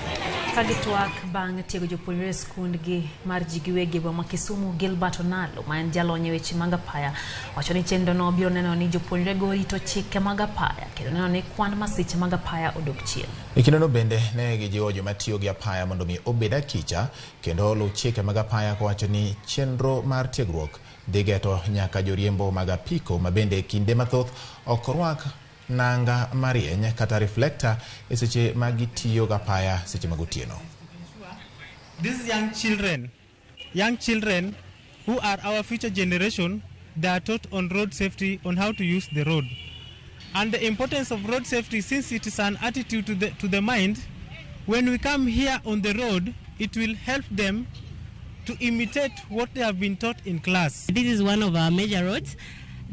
Ka gitwak bang' tiego jopuonjre e skundgi mar ji giwegi e gweng' ma Kisumu, Gilbert Onalo ma en jalony e weche mag apaya wacho ni chenrono biro neno ni jopuonjrego rito chike mag apaya kendo neno ni kwan masiche mag apaya odok chien. E kindeno bende ne gijiwo joma tiyo gi apaya mondo mi obed akicha kendo oluw chike mag apaya kowacho ni chenro mar tiegruok dhi geto nyaka joriembo mag apiko ma bende kinde mathoth ok orwak nanga marieny kata reflector e seche ma gitiyo gi apaya seche mag otieno. These young children who are our future generation, they are taught on road safety, on how to use the road. And the importance of road safety, since it is an attitude to the mind, when we come here on the road, it will help them to imitate what they have been taught in class. This is one of our major roads.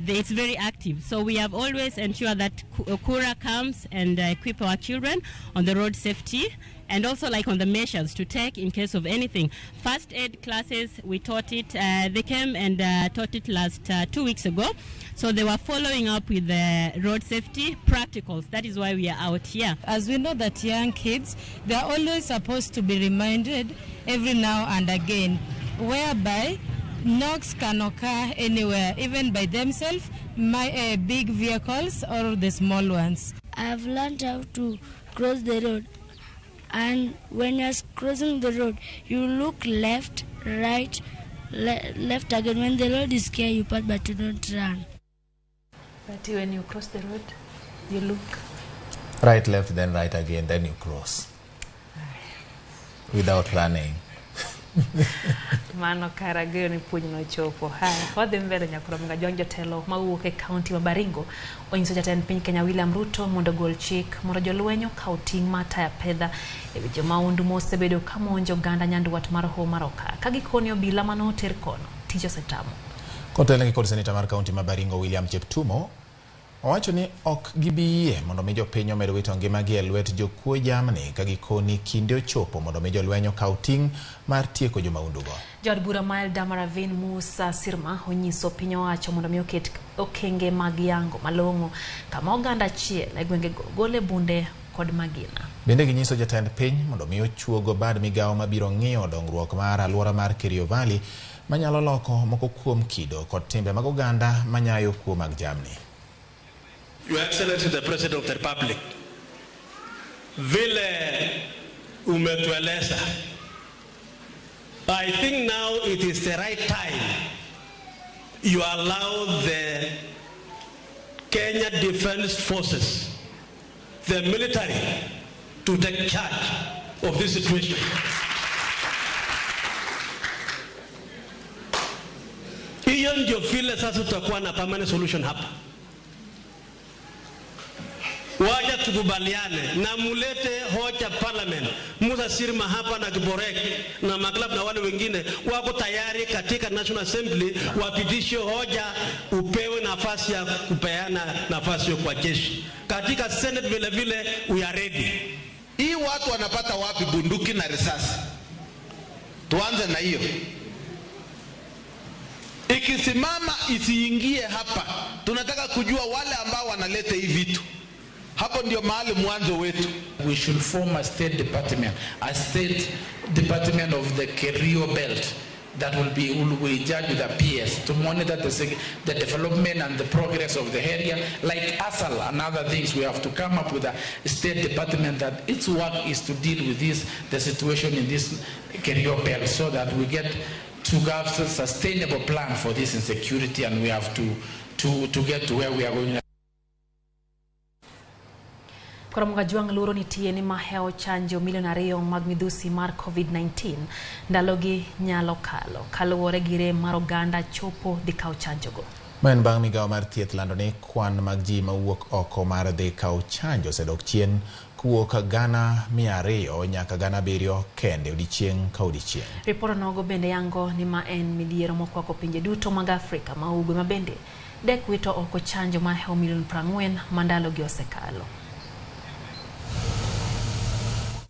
It's very active. So we have always ensured that Kura comes and equip our children on the road safety and also like on the measures to take in case of anything. First aid classes, we taught it. They came and taught it last 2 weeks ago. So they were following up with the road safety practicals. That is why we are out here. As we know that young kids, they are always supposed to be reminded every now and again, whereby knocks can occur anywhere, even by themselves, my big vehicles or the small ones. I've learned how to cross the road, and when you're crossing the road, you look left, right, left again. When the road is clear, you pass, but you don't run. But when you cross the road, you look right, left, then right again, then you cross without running. Mano kara geno ni puonj nochopo. Haya, wadhi mbele nyakoro mga jong jotelo mawuok e kaunti ma Baringo onyiso jatend piny Kenya William Ruto mondo ogol chik mondo jolweny okaw ting' mar taya pedha e wi jomahundu mosebedo ka monjo oganda nyandwat mar Hoho mar Okak ka gikoni obila manoter kono tich osetamo. Kotelnegi kod seneta mar kaunti ma Baringo William Cheptumo owacho ni ok gibi yie mondo mi jopiny omed wito ngimagi e lwet jokuo jamni ka gikoni kinde ochopo mondo mi jolweny okaw ting' mar tieko jomahundugo. Jaod bura ma Eldama Ravine Musa Sirma onyiso piny owacho mondo mi oket okenge mag yango malong'o kama oganda achiel e gwengego gole bunde kod magina. Bende ginyiso jatend piny mondo mi ochuogo bad migawo mabiro ng'iyo dongruok mar alwora mar Kerio Valley manyalo loko moko kuom kido kod timbe mag oganda manyayo kuo mag jamni. Your Excellency the President of the Republic, vile umetueleza, I think now it is the right time you allow the Kenya Defense Forces, the military, to take charge of this situation. Hiyo ndio vile sasa tutakuwa na permanent solution hapa. Wacha tukubaliane na mulete hoja parliament. Musa Sirma hapa na Kiborek na maklab na wale wengine wako tayari katika National Assembly wapitishe hoja, upewe nafasi ya kupeana nafasi kwa jeshi. Katika Senate vile vile we are ready. Hii watu wanapata wapi bunduki na risasi? Tuanze na hiyo. Ikisimama isiingie hapa. Tunataka kujua wale ambao wanaleta hii vitu. Hapo ndio mahali mwanzo wetu. We should form a state department of the Kerio Belt that will be judged with a PS to monitor the development and the progress of the area, like ASAL and other things. We have to come up with a state department that its work is to deal with this, the situation in this Kerio Belt, so that we get to have a sustainable plan for this insecurity, and we have to get to where we are going. Koro Jwang' luoro nitie ni mahewo chanjo milion 2 mag midhusi mar COVID-19 ndalogi nyalo kalo kaluwore gi rem mar oganda chopo dhi kawo chanjogo. Ma en bang' migawo mar thieth lando ni kwan mag ji mawuok oko mar dhi kawo chanjo osedok chien kowuok 200,000 nyaka 700,000 kende odiechieng' ka odiechieng'. Ripot nogo bende yango ni ma en midhiero mokwako pinje duto mag Afrika ma ugwe ma bende dek wito oko chanjo mahewo milion 40 ma ndalogi osekalo.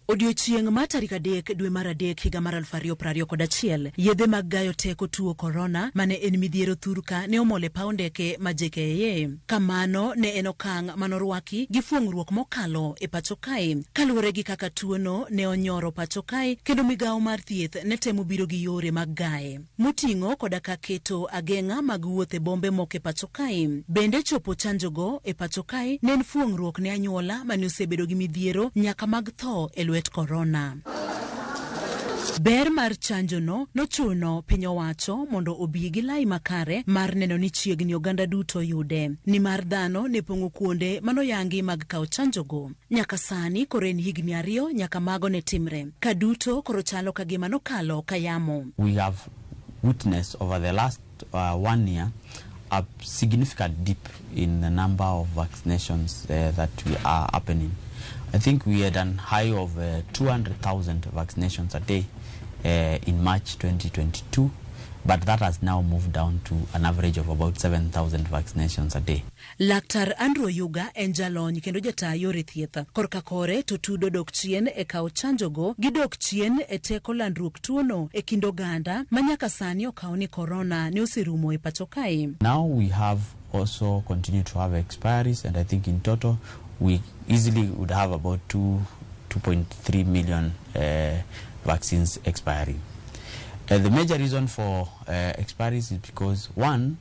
Odiochieng' mar tarik 3 dwe mar 3 higa mar 2021, yedhe mag gayo teko tuo korona mane en midhiero thurka ne omol e paw ndeke ma JKIA. Kamano ne en okang' manorwaki gi fuong'ruok mokalo e pacho kae, kaluwore gi kaka tuono ne onyoro pacho kae, kendo migawo mar thieth ne temo biro gi yore mag gaye moting'o koda ka keto ageng'a mag wuoth e bombe moko e pacho kae. Bende chopo chanjogo e pacho kae ne en fuong'ruok ne anyuola mane osebedo gi midhiero nyaka mag tho e lwet korona. Ber mar chanjono nochuno piny owacho mondo obi gi lai makare mar neno ni chiegni oganda duto yude, nimar dhano ne pong'o kuonde manoyangi mag kawo chanjogo. Nyaka sani koro en higni 2 nyaka mago ne timre, ka duto koro chalo ka gima nokalo ka yamo. We have witnessed over the last 1 year a significant dip in the number of vaccinations that we are happening. I think we had an high of 200,000 vaccinations a day in March 2022, but that has now moved down to an average of about 7,000 vaccinations a day. Laktar Andrew Oyuga en jalony kendo jata yore thieth. Korka kore to tudo dok chien e kawo chanjogo gi dok chien e teko landruok tuono e kind oganda ma nyaka sani okaw ni korona ne oserumo e pacho kae. Now we have also continued to have expiries, and I think in total we easily would have about 2.3 million vaccines expiring. The major reason for expiries is because, one,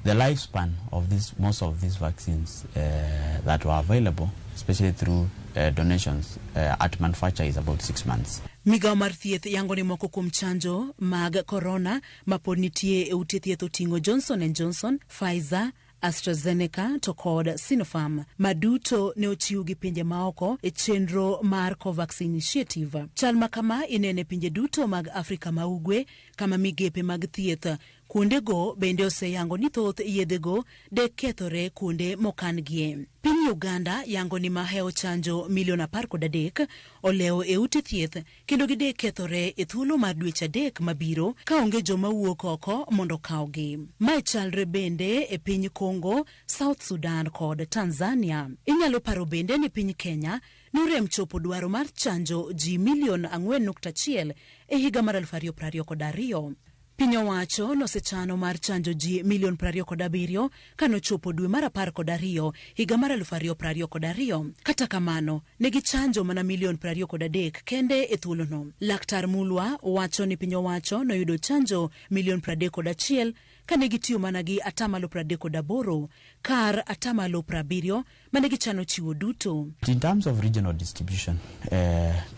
the lifespan of most of these vaccines that were available, especially through donations at manufacture, is about 6 months. Migawo mar thieth yango ni moko kuom chanjo mag korona ma pod nitie e ute thieth oting'o Johnson and Johnson, Pfizer, AstraZeneca to kod Sinopharm ma duto ne ochiw gi pinje maoko e chenro mar COVAX Initiative. Chal ma kama inene e pinje duto mag Afrika ma Ugwe kama migepe mag thieth kuondego bende oseyango ni thoth yedhego de kethore kuonde mokan-gie. Piny Uganda yango ni mahewo chanjo milion 13 olewo e ute thieth kendo gide kethore e thuolo mar dweche 3 mabiro ka onge joma wuok oko mondo okawgi. Mae chalre bende e piny Congo, South Sudan kod Tanzania. Inyalo paro bende ni piny Kenya norem chopo dwaro mar chanjo ji milion 4.1 e higa mar 2022. Piny owacho nosechano mar chanjo ji milion 27 kanochopo dwe mar 12 higa mar 2022. Kata kamano, ne gichanjo mana milion 23 kende e thuolono. Laktar Mulwa wacho ni piny owacho noyudo chanjo milion 31 kane gitiyo mana gi 38% kar 70% mane gichano chiwo duto. In terms of regional distribution,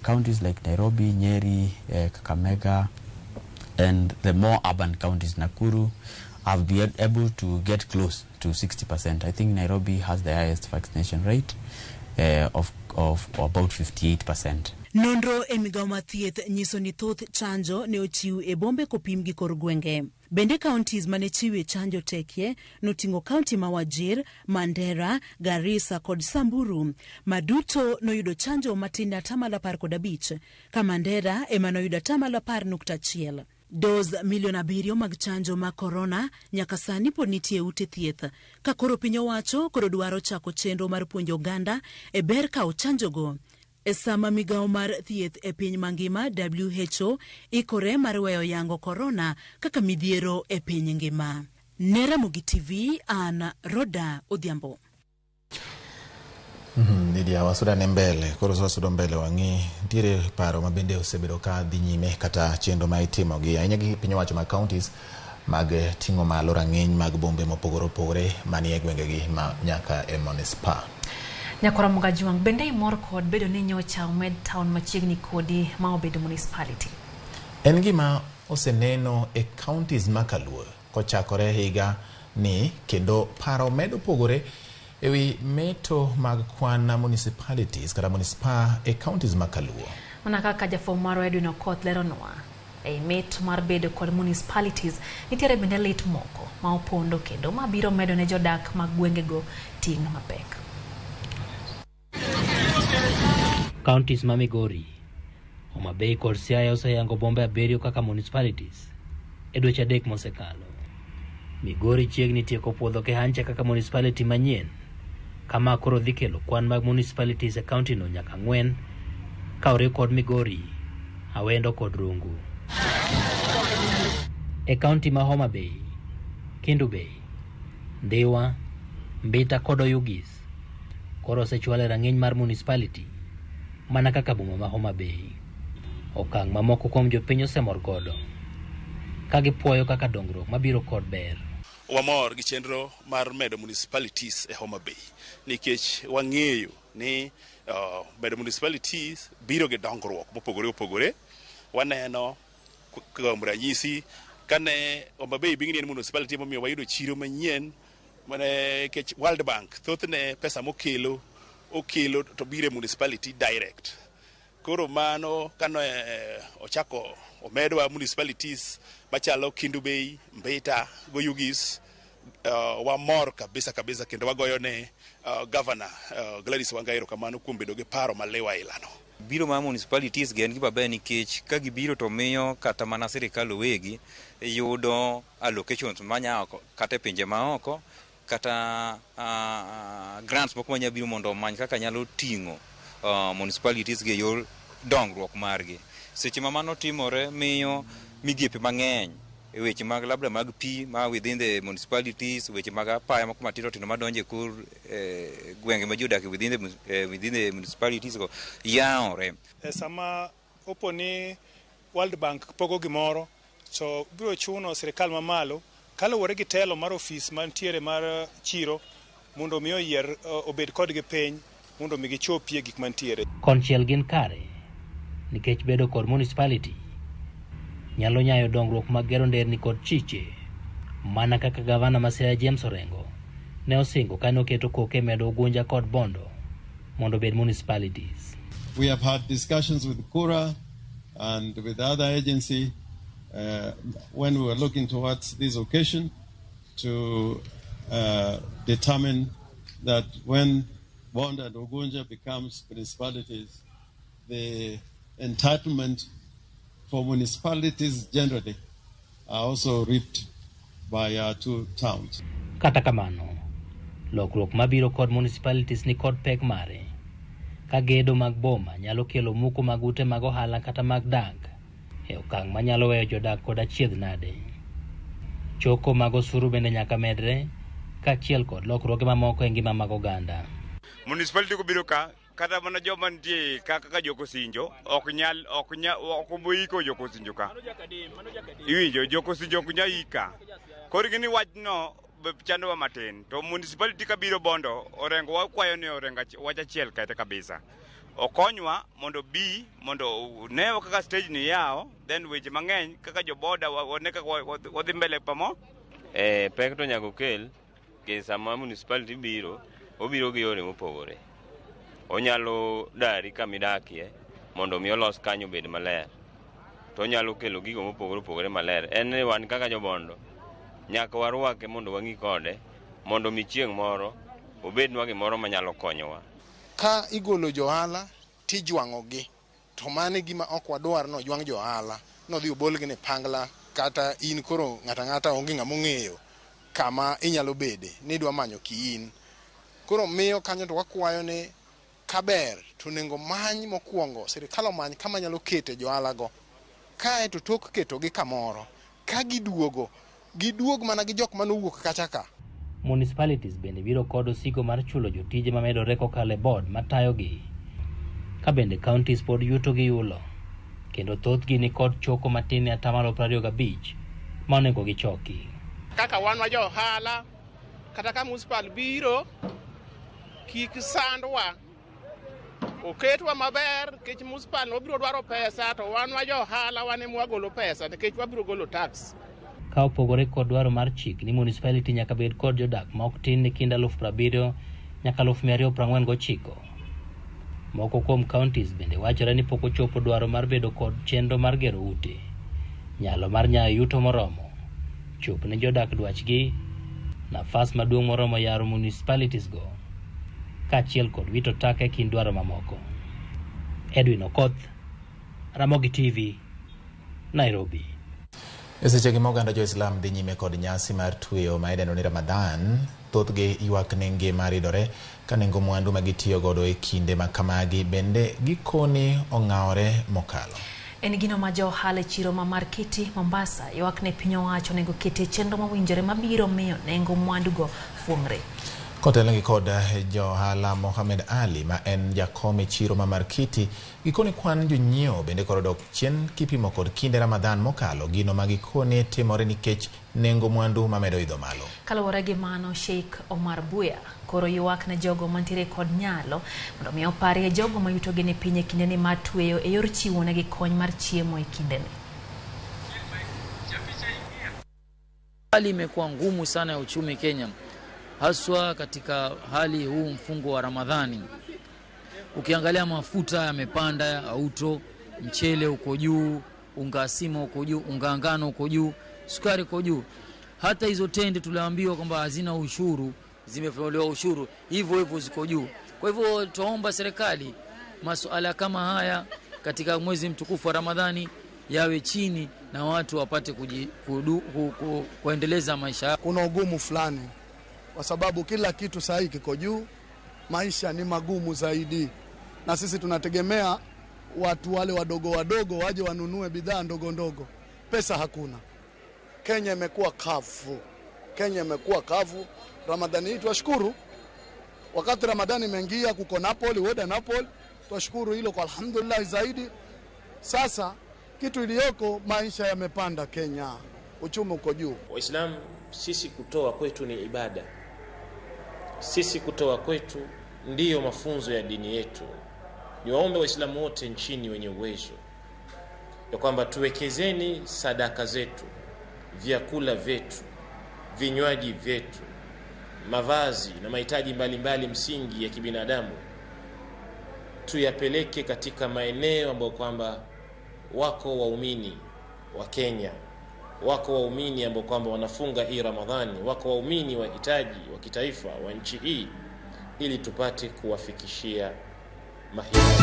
counties like Nairobi, Nyeri, Kakamega, and the more urban counties, Nakuru, have been able to get close to 60%. I think Nairobi has the highest vaccination rate of about 58%. Nonro e migawo mar thieth nyiso ni thoth chanjo ne ochiw e bombe kopim gi kor gwenge. Bende counties mane chiwe chanjo tekie noting'o county ma Wajir, Mandera, Garissa kod Samburu ma duto noyudo chanjo matin 15% ka Mandera ema noyudo 10.1. Dos milion 7 mag chanjo mag korona nyaka sani pod nitie ute thieth ka koro piny owacho koro dwaro chako chenro mar puonjo oganda e ber kawo chanjogo. E sama migawo mar thieth e piny mangima WHO ikore mar weyo yango korona kaka midhiero e piny ngima. Ne Ramogi TV, an Roda Odhiambo. Lydia, wasuda ne mbele, koro wasudo mbele wang'i nitiere paro ma bende osebedo ka dhi nyime kata chenro ma itimo gi ahinya gi piny owacho mag counties mag ting'o malo rang'iny mag bombe mopogore opogore manie gwengegi ma nyaka e municipal. Nyakwara Mugajwang' bende imor kod bedo ni nyocha omed town machiegni kodi ma obedo municipality. En gima oseneno e counties ma Kaluo kochakore higa ni kendo paro medo pogore ewi meto mag kwan municipalities kata municipal e counties ma Kaluo. Mana kaka jafwambo marwa Edwin Okoth leronwa, ei met mar bedo kod municipalities nitiere bende lit moko ma opondo kendo mabiro medo ne jodak mag gwengego ting' mapek. Counties ma Migori, Homa Bay kod Siaya oseyango bombe 7 kaka municipalities e dweche 3 mosekalo. Migori chiegni tieko puodho Kehancha kaka municipality manyien, kama koro dhi kelo kwan mag municipalities e county no nyaka 4 ka oriw kod Migori, Awendo kod Rungu. E county ma Homa Bay, Kendu Bay, Ndhiwa, Mbita kod Oyugis koro osechwal e rang'iny mar municipality mana kaka boma ma Homa Bay. Okang' mamoko kuom jopiny osemor godo ka gipuoyo kaka dongruok mabiro kod ber. Wamor gi chenro mar medo municipalities e Homa Bay nikech wang'eyo ni medo municipalities biro gi dongruok mopogore opogore. Waneno kuom ranyisi kane Homa Bay bingni en municipality momiyo wayudo chiro manyien mane kech World Bank thothne pesa mokelo okelo to biro e municipality direct. Koro mano kane ochako omedwa municipalities machalo Kendu Bay, Mbita, Oyugis, Wamor kabisa kabisa kendo wagoyo ne Governor Gladys Wanga erokamano kuom bedo gi paro maliw ailano. Biro mar municipalities gi en gima ber nikech ka gibiro to miyo kata mana sirikal owegi yudo allocations manya oko kata e pinje maoko kata grants moko manya biro mondo omany kaka nyalo ting'o municipalities gi e yor dongruok margi. Seche ma mano timore miyo migepe mang'eny e weche mag labda mag pi ma within the municipalities, weche mag apaya moko matindo tindo madonjo e kor gwenge ma ji odak within the municipalities go yawore. Sama opo ni World Bank pogo gimoro, to biro chuno sirikal mamalo kaluwore gi telo mar ofis mantiere mar chiro mondo mi oyier obed kodgi piny mondo mi gichopie gik mantiere. Konchiel gin kare nikech bedo kod municipality nyalo nyayo dongruok mag gero nderni kod chiche, mana kaka gavana ma Siaya James Orengo ne osingo kane oketo koke medo Ugunja kod Bondo mondo obed municipalities. We have had discussions with KURA and with other agency when we were looking towards this occasion to determine that when Bondo and Ugunja becomes municipalities, the entitlement for municipalities generally are also reaped by our two towns. Kata kamano, lokruok mabiro kod municipalities ni kod pek mare. Ka gedo mag boma nyalo kelo muko mag ute mag ohala kata mag dak e okang' manyalo weyo jodak kod achiedh nade. Choko mag osuru bende nyaka medre kaachiel kod lokruoge mamoko e ngima mag oganda. Municipality kobiro ka, kata mana joma nitie ka kaka jokosinjo ok nyal ok nyal ok oboiko jokosinjo ka. Iwinjo, jokosinjo ok nyal ika. Koro gini wachno chandowa matin. To municipality kabiro Bondo, Orengo wakwayo ni Orengo wach achiel kete kabisa. Okonywa mondo bi mondo ne kaka stage ni yawo, then weche mang'eny kaka joboda wane kaka wadhi mbele pamo. Pek to nyaka okel nikech sama municipality biro, obiro gi yore mopogore. Onyalo dari kama idakie mondo mi olos kanyo obed maler. To onyalo kelo gigo mopogore opogore maler. En ni wan kaka jobondo nyaka warwake mondo wang'i kode mondo mi chieng' moro obednwa gimoro manyalo konyowa. Ka igolo johala tijwang'ogi, to mano e gima ok wadwar, nojwang' johala nodhi obolgi ne pangla, kata in koro ng'ato ang'ata onge ng'ama ong'eyo kama inyalo bede nidwa manyo kiin. Koro miyo kanyo to wakwayo ni kaber to onego many mokwongo sirikal omany kama nyalo kete johala go, kae to tok ketogi kamoro ka giduogo giduog mana gi jok manowuok kacha ka. Municipalities bende biro kod osigo mar chulo jotije mamedore kokalo e board matayogi. Ka bende counties pod yuto gi yulo, kendo thothgi ni kod choko matin ne 25% ma onego gichoki. Kaka wan wa jo ohala, kata ka municipal biro, kik sandwa, oketwa maber, nikech municipal obiro dwaro pesa to wan wa jo ohala wan ema wagolo pesa nikech wabiro golo tax. Ka opogore kod dwaro mar chik ni municipality nyaka bed kod jodak ma ok tin ne kind 70,000 nyaka 249,000. Moko kuom counties bende wachore ni pok ochopo dwaro mar bedo kod chenro mar gero ute, nyalo mar nyayo yuto moromo, chop ne jodak dwachgi, nafas maduong' moromo yaro municipalities go, kaachiel kod wito taka e kind dwaro mamoko. Edwin Okoth, Ramogi TV, Nairobi. E sechegi ma oganda jo-Islam dhi nyime kod nyasi mar tweyo ma idendo ni Ramadan, thothgi ywak ni ngima ridore ka nengo mwandu ma gitiyo godo e kinde ma kamagi bende gikoni ong'awore mokalo. En gino ma jo ohala e chiro ma Markiti, Mombasa ywak ne piny owacho onego ketie chenro mowinjore mabiro miyo nengo mwandugo fuong're. Kotelnegi kod johala Mohamed Ali ma en jakom e chiro ma Markiti, gikoni kwan jonyiewo bende koro dok chien kipimo kod kinde Ramadhan mokalo, gino ma gikoni timore nikech nengo mwandu mamedo idho malo. Kaluwore gi mano, Sheikh Omar Buya koro ywak ne jogo mantiere kod nyalo mondo mi oparie jogo ma yutogi ni piny e kindeni mar tweyo e yor chiwo negi kony mar chiemo e kindeni. Hali imekuwa ngumu sana ya uchumi Kenya, haswa katika hali huu mfungo wa Ramadhani. Ukiangalia mafuta yamepanda, auto, mchele uko juu, unga sima uko juu, unga ngano uko juu, sukari uko juu. Hata hizo tende tuliambiwa kwamba hazina ushuru, zimetolewa ushuru, hivyo hivyo ziko juu. Kwa hivyo tuomba serikali masuala kama haya katika mwezi mtukufu wa Ramadhani yawe chini na watu wapate kuendeleza maisha yao. Kuna ugumu fulani kwa sababu kila kitu saa hii kiko juu, maisha ni magumu zaidi, na sisi tunategemea watu wale wadogo wadogo waje wanunue bidhaa ndogo ndogo, pesa hakuna. Kenya imekuwa kavu, Kenya imekuwa kavu. Ramadhani hii twashukuru, wakati Ramadhani imeingia kuko Napoli, woda Napoli, twashukuru hilo kwa alhamdulillah zaidi. Sasa kitu iliyoko, maisha yamepanda Kenya, uchumi uko juu. Waislamu sisi kutoa kwetu ni ibada, sisi kutoa kwetu ndiyo mafunzo ya dini yetu. Niwaombe Waislamu wote nchini wenye uwezo ya kwamba tuwekezeni sadaka zetu, vyakula vyetu, vinywaji vyetu, mavazi na mahitaji mbalimbali msingi ya kibinadamu, tuyapeleke katika maeneo ambayo kwamba wako waumini wa Kenya, wako waumini ambao kwamba wanafunga hii Ramadhani, wako waumini wahitaji wa kitaifa wa nchi hii, ili tupate kuwafikishia mahitaji.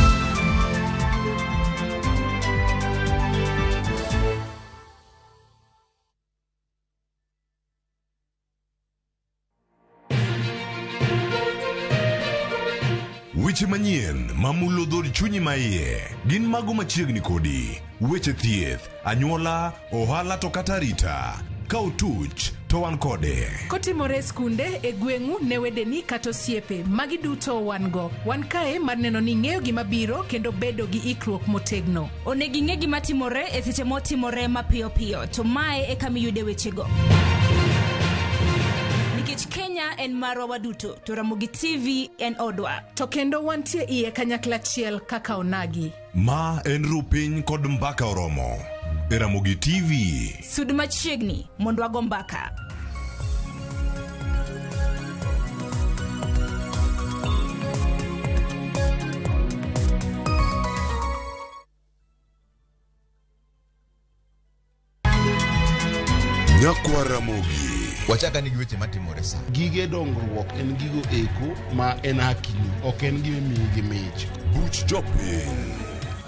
Weche manyien mamulo dhood chunyi maiye gin mago machiegni kodi. Weche thieth, anyuola, ohala to kata arita. Ka otuch to wan kode. Kotimore e skunde, e gweng'u, ne wedeni kata osiepe, magi duto wan go. Wan kae mar neno ni ing'eyo gima biro kendo bedo gi ikruok motegno. Onego ing'e gima timore e seche motimore mapiyo piyo, to mae e kama iyude wechego. Nikech Kenya en marwa waduto, to Ramogi TV en odwa. To kendo wantie iye kanyakla achiel kaka onagi. Ma en Rupiny kod Mbaka Oromo. E Ramogi TV. Sud machiegni mondo wago mbaka. Nyakwa Ramogi. Wachaka ni gi weche matimore sa. Gige dongruok en gigo eko ma en hakini, ok en gima imiyi gi mich. Buch jopiny.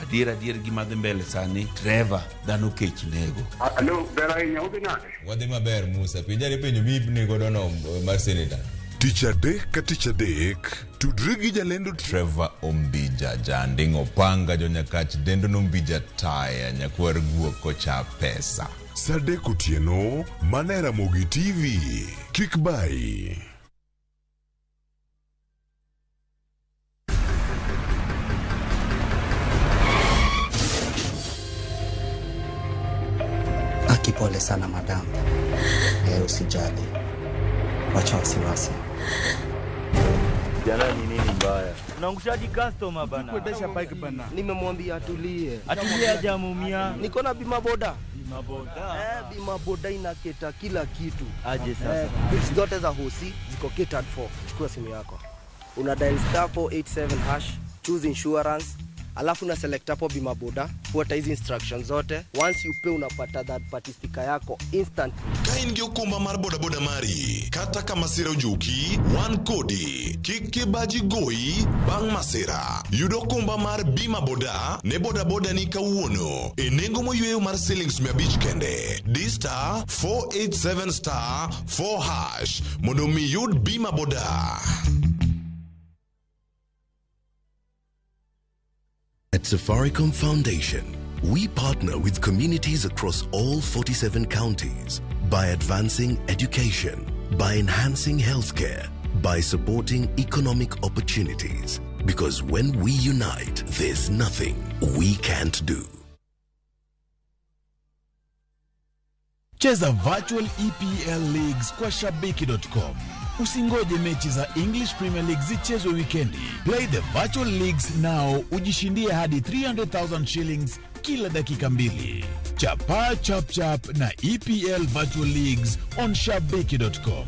Adier adier gima dhi mbele sani, Trevor, dhano kech nego. Alo, ber ahinya, udhi nade? Wadhi maber Musa, penjari penjo mi godo no mar senator. Tich adek ka tich adek, tudri gi jalendo Trevor Ombija, janding' opanga jonyakach dendo nombija taya nyakwar guok kocha pesa. Saa adek otieno, mana e Ramogi TV. Kik bayi. Aki, pole sana madam. Usijali, wacha wasiwasi. Jana ni nini mbaya? Unaangushaji customer bana. Kuendesha bike bana. Nimemwambia atulie. Atulie hajamuumia. Niko na bima boda. Bima boda. Bima boda inaketa kila kitu. Aje sasa. Bills zote za hosi ziko catered for. Chukua simu yako. Una dial star 487 hash, choose insurance, alafu una select hapo bima boda, fuata hizi instructions zote. Once you pay unapata that party sticker yako instantly. Ka in gi okumba mar bodaboda mari, kata ka masira ojuki, wan kodi. Kik kibaji goyi bang' masira. Yud okumba mar bima boda ne bodaboda ni kawuono e nengo moyweyo mar silings 500 kende. Di star 487 star 4 hash mondo mi yud bima boda. At Safaricom Foundation, we partner with communities across all 47 counties by advancing education, by enhancing healthcare, by supporting economic opportunities. Because when we unite, there's nothing we can't do. Cheza virtual EPL leagues kwa shabiki.com. Usingoje mechi za English Premier League zichezwe wikendi. Play the virtual leagues now, ujishindie hadi 300,000 shillings kila dakika mbili. Chapa chap chap na EPL virtual leagues on shabiki.com.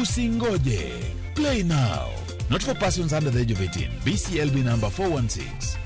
Usingoje. Play now. Not for persons under the age of 18. BCLB number 416.